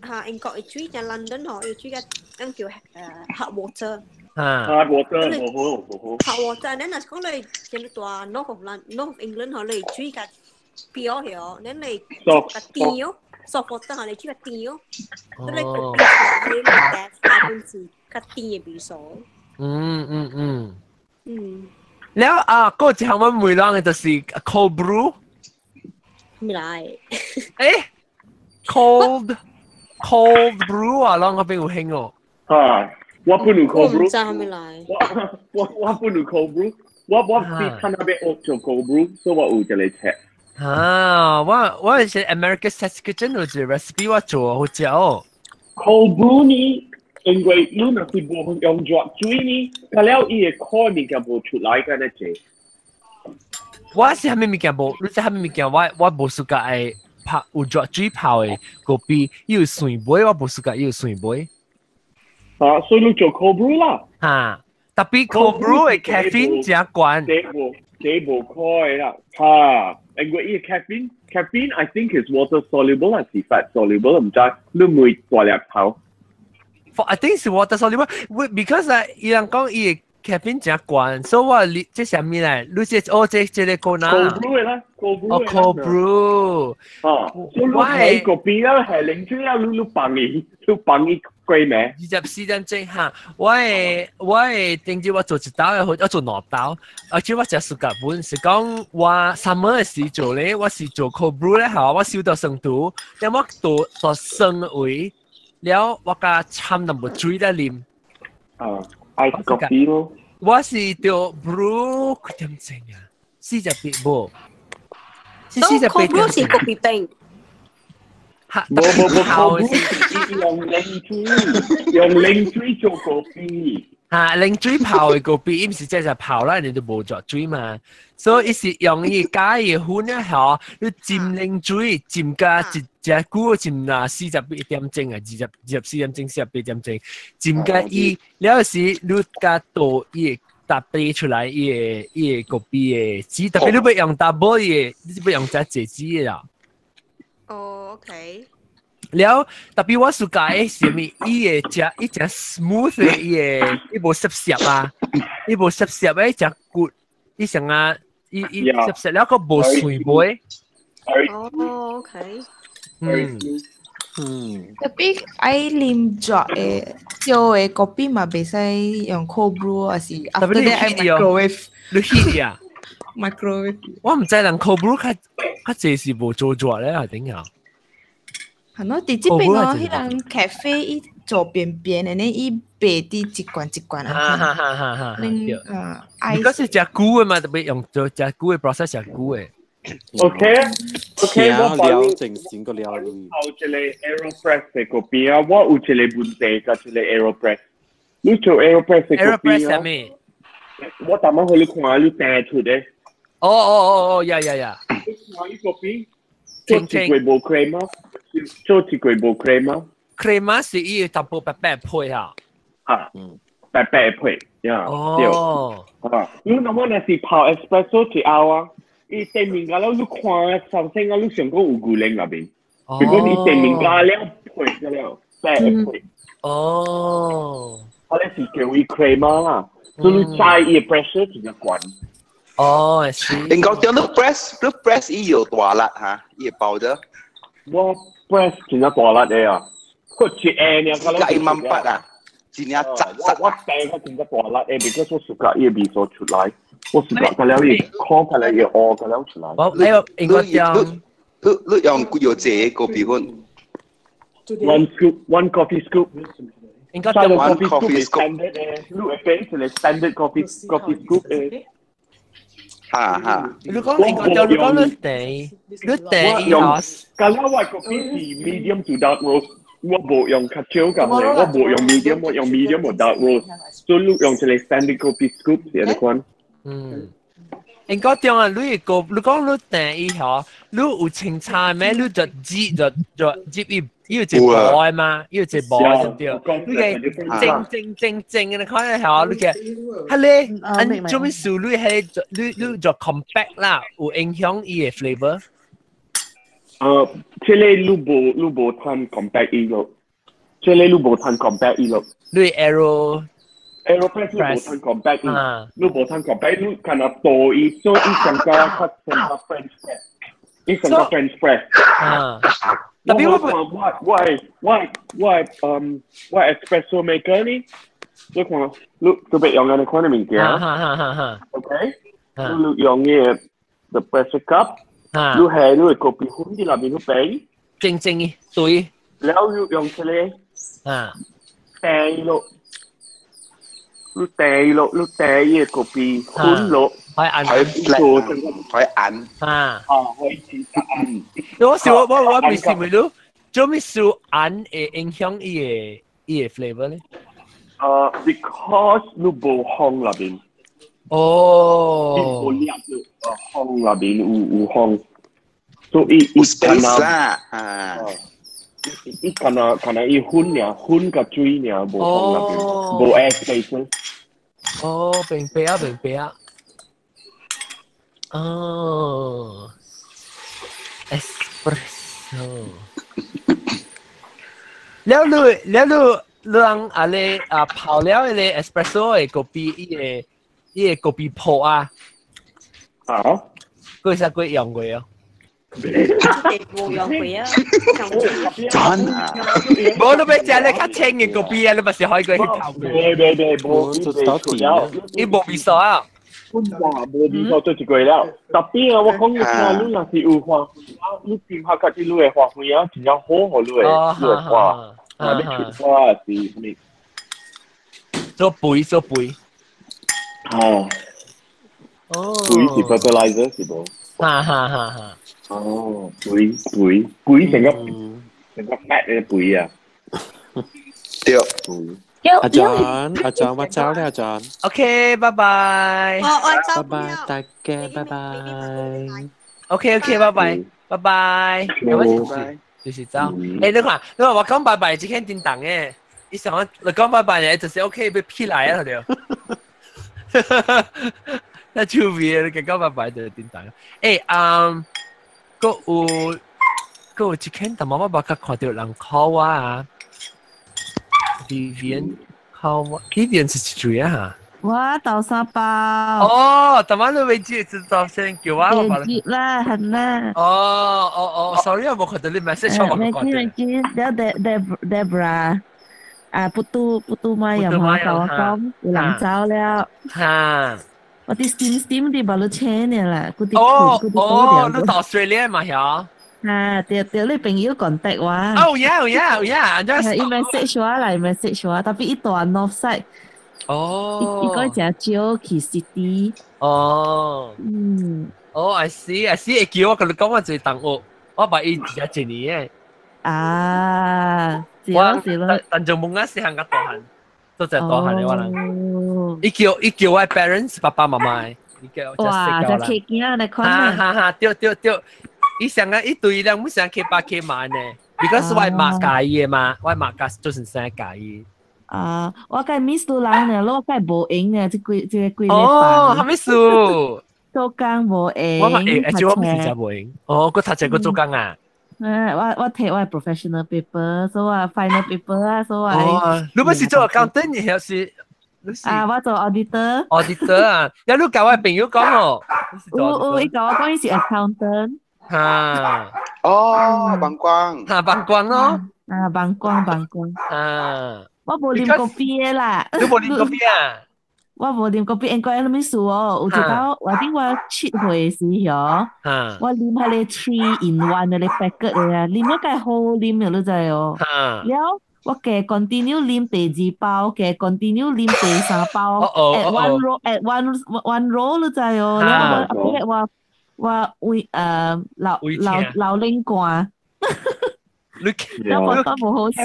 嚇，英國的水像 London 吼，伊水較咱叫hard water。啊。 hard water 無好無好。 hard water，咱若是講你像蹛 North of London North of England 吼，你水較 pure 哦，咱你較甜哦，soft water 吼，你水較甜哦。所以你咖啡你大部分是較甜的味素。了啊，閣一項我問人的就是 cold brew。咩來？欸，cold brew 啊，攏嗰邊有興哦。啊，我本有 cold brew。我毋知啥物來。我我本有 cold brew，我比睇那邊學做 cold brew，所以我有一個冊。啊，我是 America's Test Kitchen 有一個 recipe 我做好食哦。 Cold brew 呢，因為你若是無用熱水呢，佢了伊個苦物件無出來個那濟。我是啥物物件無？你知啥物物件？我無暑假愛泡有熱水泡的咖啡，伊有酸味，我無暑假伊有酸味。啊，所以你做 cold brew 啦。哈，特別 cold brew 的 caffeine 誠懸。這無苦的啦，哈。因為伊 caffeine I think is water soluble 還是 fat soluble 唔知，你每大粒頭。 I think 是 water soluble because 啊，伊人講伊 caffeine 誠懸，所以我你這啥物咧？你這哦這個可能。 cold brew 啦，cold brew。哦，cold brew。哦，所以你喺嗰邊啦，係冷水啦，你放伊，你放伊過咩？24點鐘哈，我的頂日我做一道的，我做兩道，而且我食暑假本是講我 summer 的時做咧，我是做 cold brew 咧，嚇，我燒到生圖，點我倒到生位，了我加摻淡薄水來啉。啊，ice coffee 咯。我是做 brew 幾點鐘啊？48無。是48點。cold brew 是咖啡冰。無無無，cold brew 用冷水，用冷水做咖啡。嚇，冷水泡的咖啡，伊毋是這隻泡啦，你都無熱水嘛。所以伊是用伊加伊粉啊，吼，你浸冷水，浸加一隻久浸啊48點鐘啊，24點鐘，48點鐘，浸加伊了時你加倒伊搭啤出來，伊個咖啡的汁，特別你欲用 double 伊，你欲用隻濟汁的啦。哦，OK。了，特別我暑假的是物，伊會食伊誠 smooth 的，伊會伊無濕濕啊，伊無濕濕的，誠骨，伊成啊，伊濕濕了閣無碎尾。哦，OK。特別愛啉熱的燒的咖啡嘛，袂使用 cold brew，還是 after that 愛 microwave。你 heat 啊？microwave。我毋知人 cold brew 較濟是無做熱咧，還點樣？係咯，佇這邊哦，彼人咖啡伊做扁扁的呢，伊賣佇一罐一罐啊。哈哈哈哈哈！恁啊，你嗰是食久的嘛，特別用做食久的 process 食久的。 OK，我了正先個了。有一個 AeroPress 的咖啡啊，我有一個問題，佮一個 AeroPress。你做 AeroPress 的咖啡啊？我逐擺予你看，你訂出的。哦哦哦哦，呀呀呀！你看伊咖啡，做一個無 crema？做一個無 crema？ crema 是伊淡薄白白配哈。哈，白白配，呀，哦，啊，你那麼若是泡 espresso 一後啊？伊頂面個了，你看首先啊，你想講有牛奶內面，如果你頂面加了配咗了，白配。哦，我咧是叫伊 crema 啦，所以你知伊 pressure 真正懸。哦，是。應該叫你 press，你 press 伊有大力嚇，伊包的。我 press 真正大力的啊，佢一下爾，個1萬8啊，真正雜雜。我掟個真正大力的，because 我暑假伊味素出來。我是覺得了伊烤起來伊烏個了出來。我你應該將你用幾多隻咖啡粉？One scoop, one coffee scoop。應該 one coffee scoop。 standard 誒，你會俾一個 standard coffee scoop 誒。哈哈。你講應該就你講你訂，你訂用。咁我咖啡是 medium to dark roast，我無用較少咁咧，我無用 medium，我用 medium 或 dark roast，所以你用一個 standard coffee scoop 是按呢款。嗯，應該點啊？你個你講你訂伊嗬，你有清茶咩？你就擠就擠伊，伊有一包嘛，伊有一包對唔對？你個蒸蒸蒸蒸嘅，你看下嗬，你個，係咧，按做咩事？你係你就 compact 啦，有影響伊嘅 flavor。這個你無通 compact 伊咯，這個你無通 compact 伊咯。你 Aero。 Aeropress 你無通 compact 伊，你無通 compact，你干焦倒伊，所以伊上加較像個 French press，伊上加 French press。啊，特別我 espresso maker 呢，你看，你特別用按呢款的物件。哈哈哈哈。 OK，你用嘅 the pressure cup，你係你會咖啡粉佇內面去俾。正正嘅，對。然後你用這個。掟咯。你掟落，你掟伊個咖啡粉落，可以按係做成個可以按啊，啊，可以試按。我是我未是為你做咩事按會影響伊個 flavor 咧？ Because 你無風內面。哦。無粒風內面有風，所以伊有 space 啦，啊。伊敢若伊粉爾，粉佮水爾，無風內面，無 air space。哦，明白啊，明白啊。哦，espresso。了你了你人啊咧啊泡了迄個 espresso 的咖啡，伊個咖啡泡啊。啊？過啥過用過哦？冇用過啊！真啊！無你欲食咧較清的咖啡啊，你咪是可以過去泡過。袂袂袂，無做了，伊無味素啊。哇，無味素做一個了。Tapi 啊，我講你若是有花你點下較啲你的花卉啊，真正好予你的花，啊，你出花是啥物？做肥做肥。哦。哦。肥是 fertilizer 是無？哈哈哈哈。哦，肥肥肥成個 fat 的肥啊。對。阿 John，阿 John，我走啦，阿 John。 OK，拜拜。我拜拜，大家拜拜。 OK OK，拜拜，拜拜。拜。就是走。欸，你看，你看我講拜拜，這間叮當的，伊想我你講拜拜咧，就是 OK，欲起來啊，對。那趣味，你講拜拜就叮當。欸，嗯，閣有閣有一間，但我捌較看著人 call 我啊，Vivian call 我，Vivian 是誰啊？我豆沙包。哦，逐晚你未接，知道先叫我。未接啦，係啦。哦哦哦，sorry 啊，無看到你 message 我冇看到。未接未接，了 Debra 啊，putu putu 媽又冇同我講，有人走了。哈。我啲 steam steam 啲把你請你啦，嗰啲哦哦，你到 Australia 嘛曉？啊，對對，你朋友 contact 我。哦呀呀呀，伊 message 我來 message 我，tapi 伊蹛 north side。哦，伊講誠少去 city。哦。嗯。哦，I see I see，會叫我共你講我一個同學，我捌伊一一年的。啊，是咯是咯。但就冇啊，細漢較大漢，都真大漢的我人。伊叫我 parents 爸爸媽媽，伊叫哇，就客囝來看哈哈哈，對對對，伊上個伊對人每上客爸客媽呢，because 我媽佮意的嘛，我媽佮就是生佮意。啊，我計 miss 到人呢，我計無閒呢，這幾這個幾禮拜。哦，啥物事？做工無閒。我嘛會，欸，我毋是真無閒。哦，閣讀冊閣做工啊。我提我 professional paper，所以我 final paper 啊，所以我。哦，你不是做 accountant，還是？啊，我做 auditor。 auditor 啊，有你共我朋友講哦。有有，伊共我講伊是 accountant。哈。哦，幫光。哈，幫光咯。啊，幫光幫光。啊。我無啉咖啡的啦。你無啉咖啡啊？我無啉咖啡，應該啥物事哦？有一擺，我頂我7歲時候，我啉彼個 3 in 1 的 packet 的啊，啉了較好啉的，你知哦？了，我加 continue 啉第二包，加 continue 啉第三包，at one row at one row 你知哦？了我我我胃流流流冷汗，了我都無好事。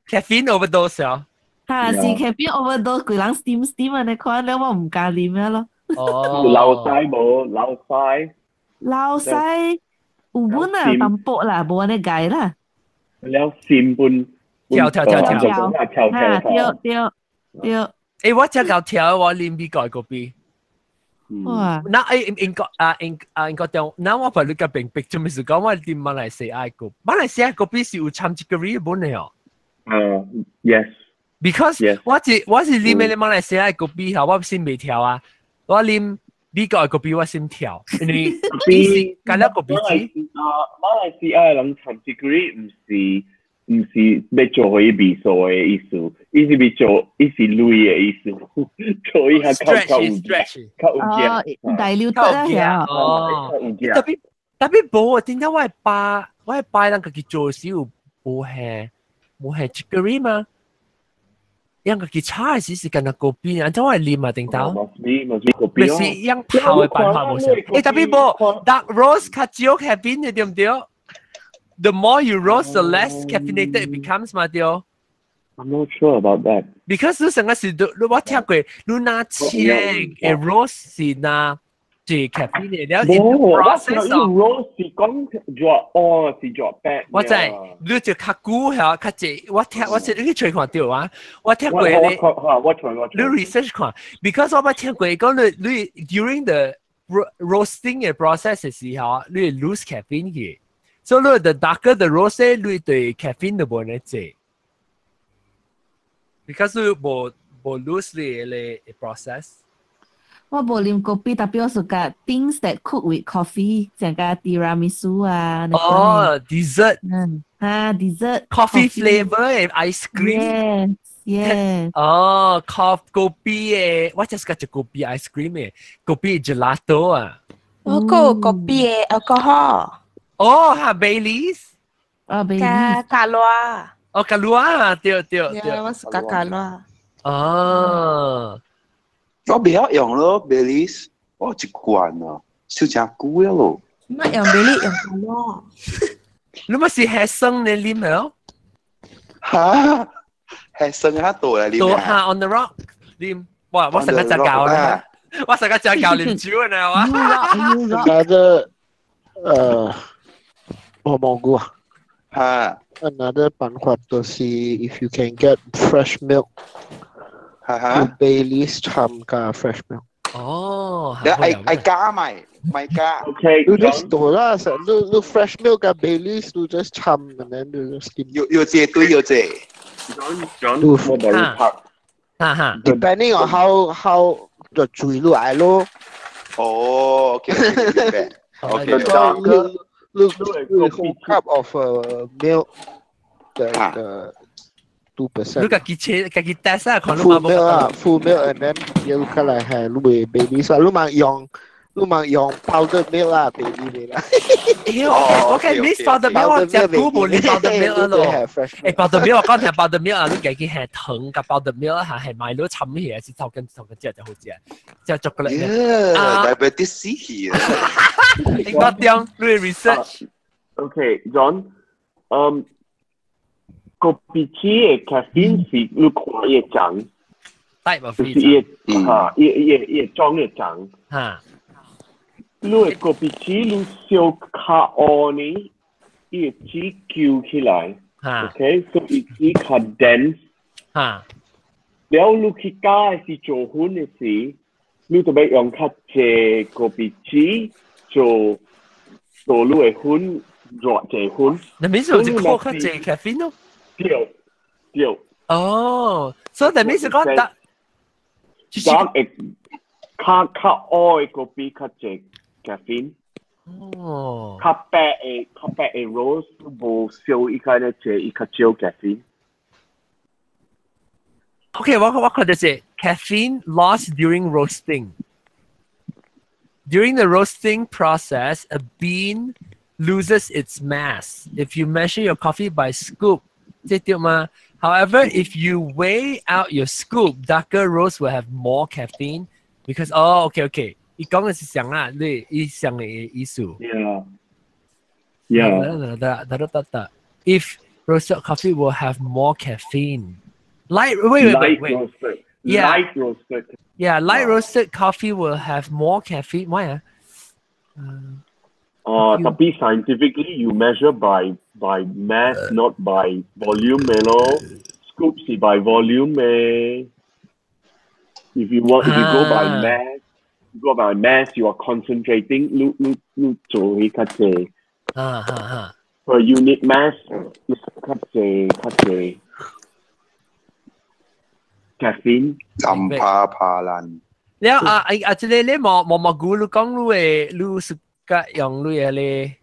Caffeine overdose 啊！哈，是 caffeine overdose，規人 steam steam 按呢款，了我毋敢啉了咯。哦，流屎無？流屎。流屎有本啊，淡薄啦，無按呢𠢕啦。了心本跳跳跳跳跳跳跳對對對。欸，我真𠢕跳，我啉美國咖啡。哇！那欸英國啊英啊英國中，那我陪你個病逼，做咩事講我啉馬來西亞個，馬來西亞咖啡是有摻 chicory 本的哦。嗯，yes。 Because 我是啉的馬來西亞咖啡哈，我心袂跳啊。我啉美國的咖啡我心跳，因為是加了咖啡汁。啊，馬來西亞人摻 chicory 毋是欲做予伊味素的意思，伊是欲做，伊是鐳的意思，做伊較較較有較有哦，大溜得啊，哦，tapi tapi 無，點解我的爸人家己做時有無下無下 chicory 嗎？樣個佢炒時是跟那咖啡，按照我啉啊，頂到。 Must be must be 咖啡。咪是樣泡的辦法無相。欸，特別無 dark roast 較少 caffeine 嘅對唔對？The more you roast, the less caffeinated it becomes 嘛對。 I'm not sure about that. Because 你成個是你我聽過，你拿切嘅 roast 是拿是 caffeine 嘅，了 in the process of roast 是講做哦是做白。我知，你就較久嚇，較濟。我聽我是你去揣看到啊，我聽過你。我揣我。你 research 看，because 我捌聽過講你你 during the roasting 嘅 process 嘅時候，你會 lose caffeine 嘅。所以你 the darker the roast，你對 caffeine 就無呢濟。Because 你無無 lose 你嘅 process。我無啉咖啡，特別我 suka things that cook with coffee，像個 tiramisu 啊。哦，dessert。嗯，啊，dessert。 Coffee flavor 嘅 ice cream。 Yes, yes。哦，coffee 咖啡嘅，我就是個食咖啡 ice cream 嘅，咖啡 gelato 啊。我個咖啡嘅 alcohol。哦，哈，Baileys。啊，Baileys。加 Kahlua。哦，Kahlua，對對對。我是加 Kahlua。哦。我袂曉用咯，Baileys，我一罐啊，燒誠久了咯。乜用 Baileys 用 Kahlua？你咪是吃生的啉了？哈，吃生較多來啉。多哈 on the rock 啉，哇！我成個就教啦，我成個就教啉酒啊，我。 Another 我蘑菇啊。哈。 Another 辦法就是 if you can get fresh milk。哈哈，Baileys 摻加 fresh milk。哦，你愛愛加咪咪加。 OK，你 just 倒啦，你你 fresh milk 加 Baileys，你 just 摻，and then 你 just 有有這對有這。 John John 哈哈。 Depending on how 就水落來咯。哦，OK OK。你你 whole cup of milk the 2%。你家己切，家己 test 啊，看你 full milk 啊，full milk and then 要過來係你會 Baileys 啊，你嘛用你嘛用 powder milk 啦，Baileys 啦。我嘅 miss powder milk，我食久無啉 powder milk 咯。誒，powder milk 我講聽 powder milk 啊，你家己係糖加 powder milk 嚇，係買到沉起來是頭跟頭跟食就好食，食巧克力。啊，diabetes 死去啊！你講點？你 research？ Okay，John，咖啡機嘅 caffeine 是你看伊個種，就是伊個嚇，伊伊伊個種嘅種。嚇。你個咖啡機你燒較烏呢，伊會籽揪起來，OK，所以籽較 dense。嚇。了你去加的是做粉的時，你就要用較濟咖啡機做做你的粉，熱濟粉。那咪是就靠較濟 caffeine 咯？對對。哦，所以那咪是講得， dark 會較較烏的咖啡較濟 caffeine。哦。較白的較白的 roast 無燒伊較呢濟，伊較少 caffeine。 OK，我我看就是 caffeine loss during roasting. During the roasting process, a bean loses its mass. If you measure your coffee by scoop, 這對嗎？However, if you weigh out your scoop, darker roast will have more caffeine because oh, okay. 伊講的是啥啊，你伊想的意思。 Yeah. 得得得得。If roasted coffee will have more caffeine. Light wait wait wait wait. Roasted. Yeah. Light roasted. Yeah, light roasted coffee will have more caffeine. Why ah? Tapi scientifically you measure by mass, not by volume 嘅咯。Scoop 是 by volume 嘅。If you go by mass, you go by mass, you are concentrating 你你你做起較濟。啊哈哈。 Per unit mass 你較濟較濟。caffeine。咁怕怕爛。了啊啊！這個你無無蘑菇，你講你會你是甲用你的咧，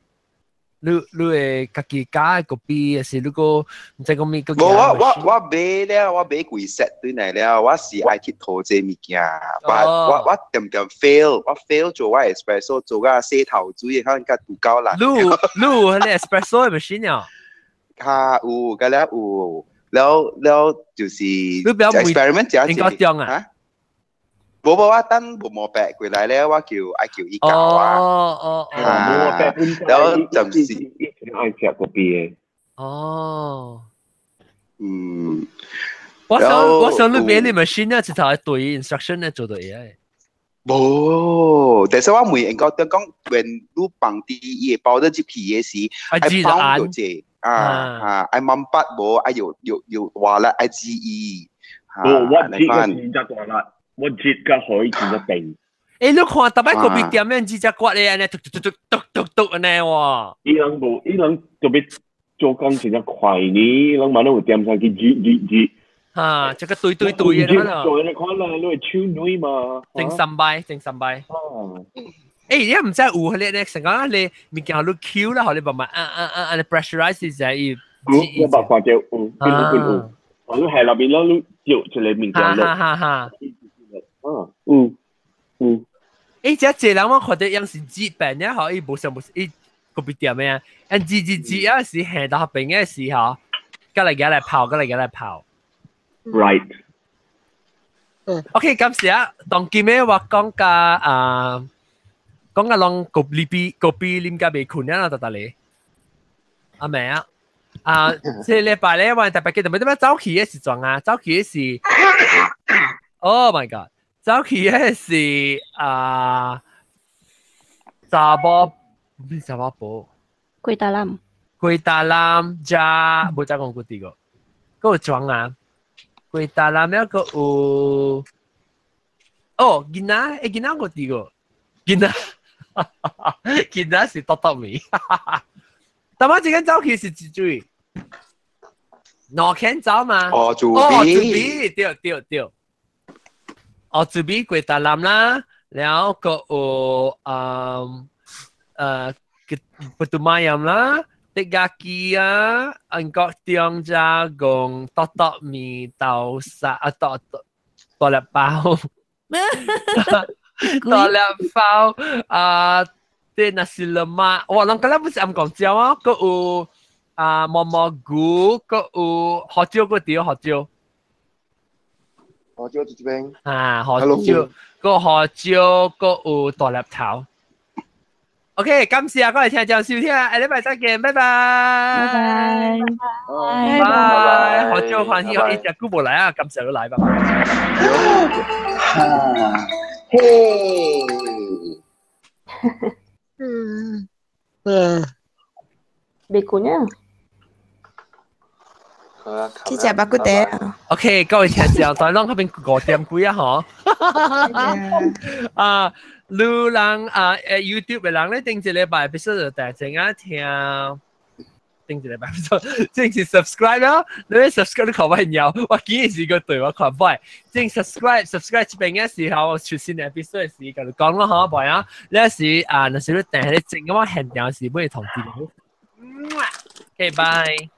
你你會家己加個咖啡，還是你個毋知講咩個？無我我我買了，我買幾 set 對來了，我是愛去淘這物件，但我我點點 fail，我 fail 做我 espresso 做個洗頭水，可能較獨夠啦。你你有彼個 espresso 的 machine 啊？較有，個了有。了了就是 experiment 食應該中啊？無無，我等無毛白過來咧，我叫愛叫伊教啊。哦哦哦，無毛白本了暫時愛食咖啡的。哦。嗯。我想你買你 machine 咧，直頭係對 instruction 咧做到嘢。無，但是我問應該點講，when 你放佇伊個包得入去的時，愛放就這啊啊，愛慢捌無，愛有有有大力，愛注意。無，我知個真正大力，我知個可以真正定。欸，你看，逐擺咖啡店咧，只只骨咧，按呢，嘟嘟嘟嘟嘟嘟按呢喎。伊人無，伊人特別做工真正快呢，伊人嘛攏有點上去煮煮煮。啊，這個對對對嘅啦。做你看啦，你會手軟嘛？整三擺，整三擺。哦。欸，你毋知有彼個咧，成講你物件予你 Q 啦，予你慢慢按按按按，你 pressurize 就伊。我捌看著有，邊邊有。我你係內面攏你掉一個物件落。哈哈哈。啊，有有。欸，這濟人我看著樣是煮飯了吼，伊無想無伊咖啡店的啊，按煮煮煮啊時下到邊的時候，過來過來泡，過來過來泡。 Right。 OK，感謝啊。當今日我講甲啊，講甲攏咖啡咖啡啉甲袂睏啊，得得咧。阿妹啊，啊，這禮拜咧我特別記得，咩早起的時陣啊，早起的是，Oh my god，早起的是啊，查某，毋是查某婆，貴達林，貴達林加無再講過啲個，閣有裝啊。貴達林了閣有，哦，囡仔，欸，囡仔閣佇個，囡仔，囡仔是獨獨面，但我這間早起是一水，兩間走嘛？哦，祖哦，對對對，哦，祖比貴達林啦，然後閣有嗯putu mayam 啦。迪亞基啊，韓國中加貢多多麵豆沙啊，多多多粒包，多粒包啊，啲 nasi lemak，哇，攏個粒不是暗講椒啊，閣有啊毛毛菇，閣有胡椒，閣條胡椒，胡椒這邊啊，胡椒，閣胡椒，閣有大粒頭。OK，感謝各位聽眾收聽，下禮拜再見，拜拜，拜拜，拜拜，好少歡喜，一隻久無來啊，感謝你來，拜拜。嘿，嗯嗯，未困啊？去食肉骨茶。 OK，各位聽眾，台攏嗰邊5點幾啊，嗬。啊，你人啊，YouTube 的人咧，頂一禮拜必須就大正啊聽，頂一禮拜必須，正是 subscribe 咯，你 subscribe 你看我鳥，我記是個對我看唔，正 subscribe subscribe 這邊嘅時候出新 episode 時，就講咯嗬，唔啊，你時啊，若是你訂你正咁樣現場時，會通知。OK，bye。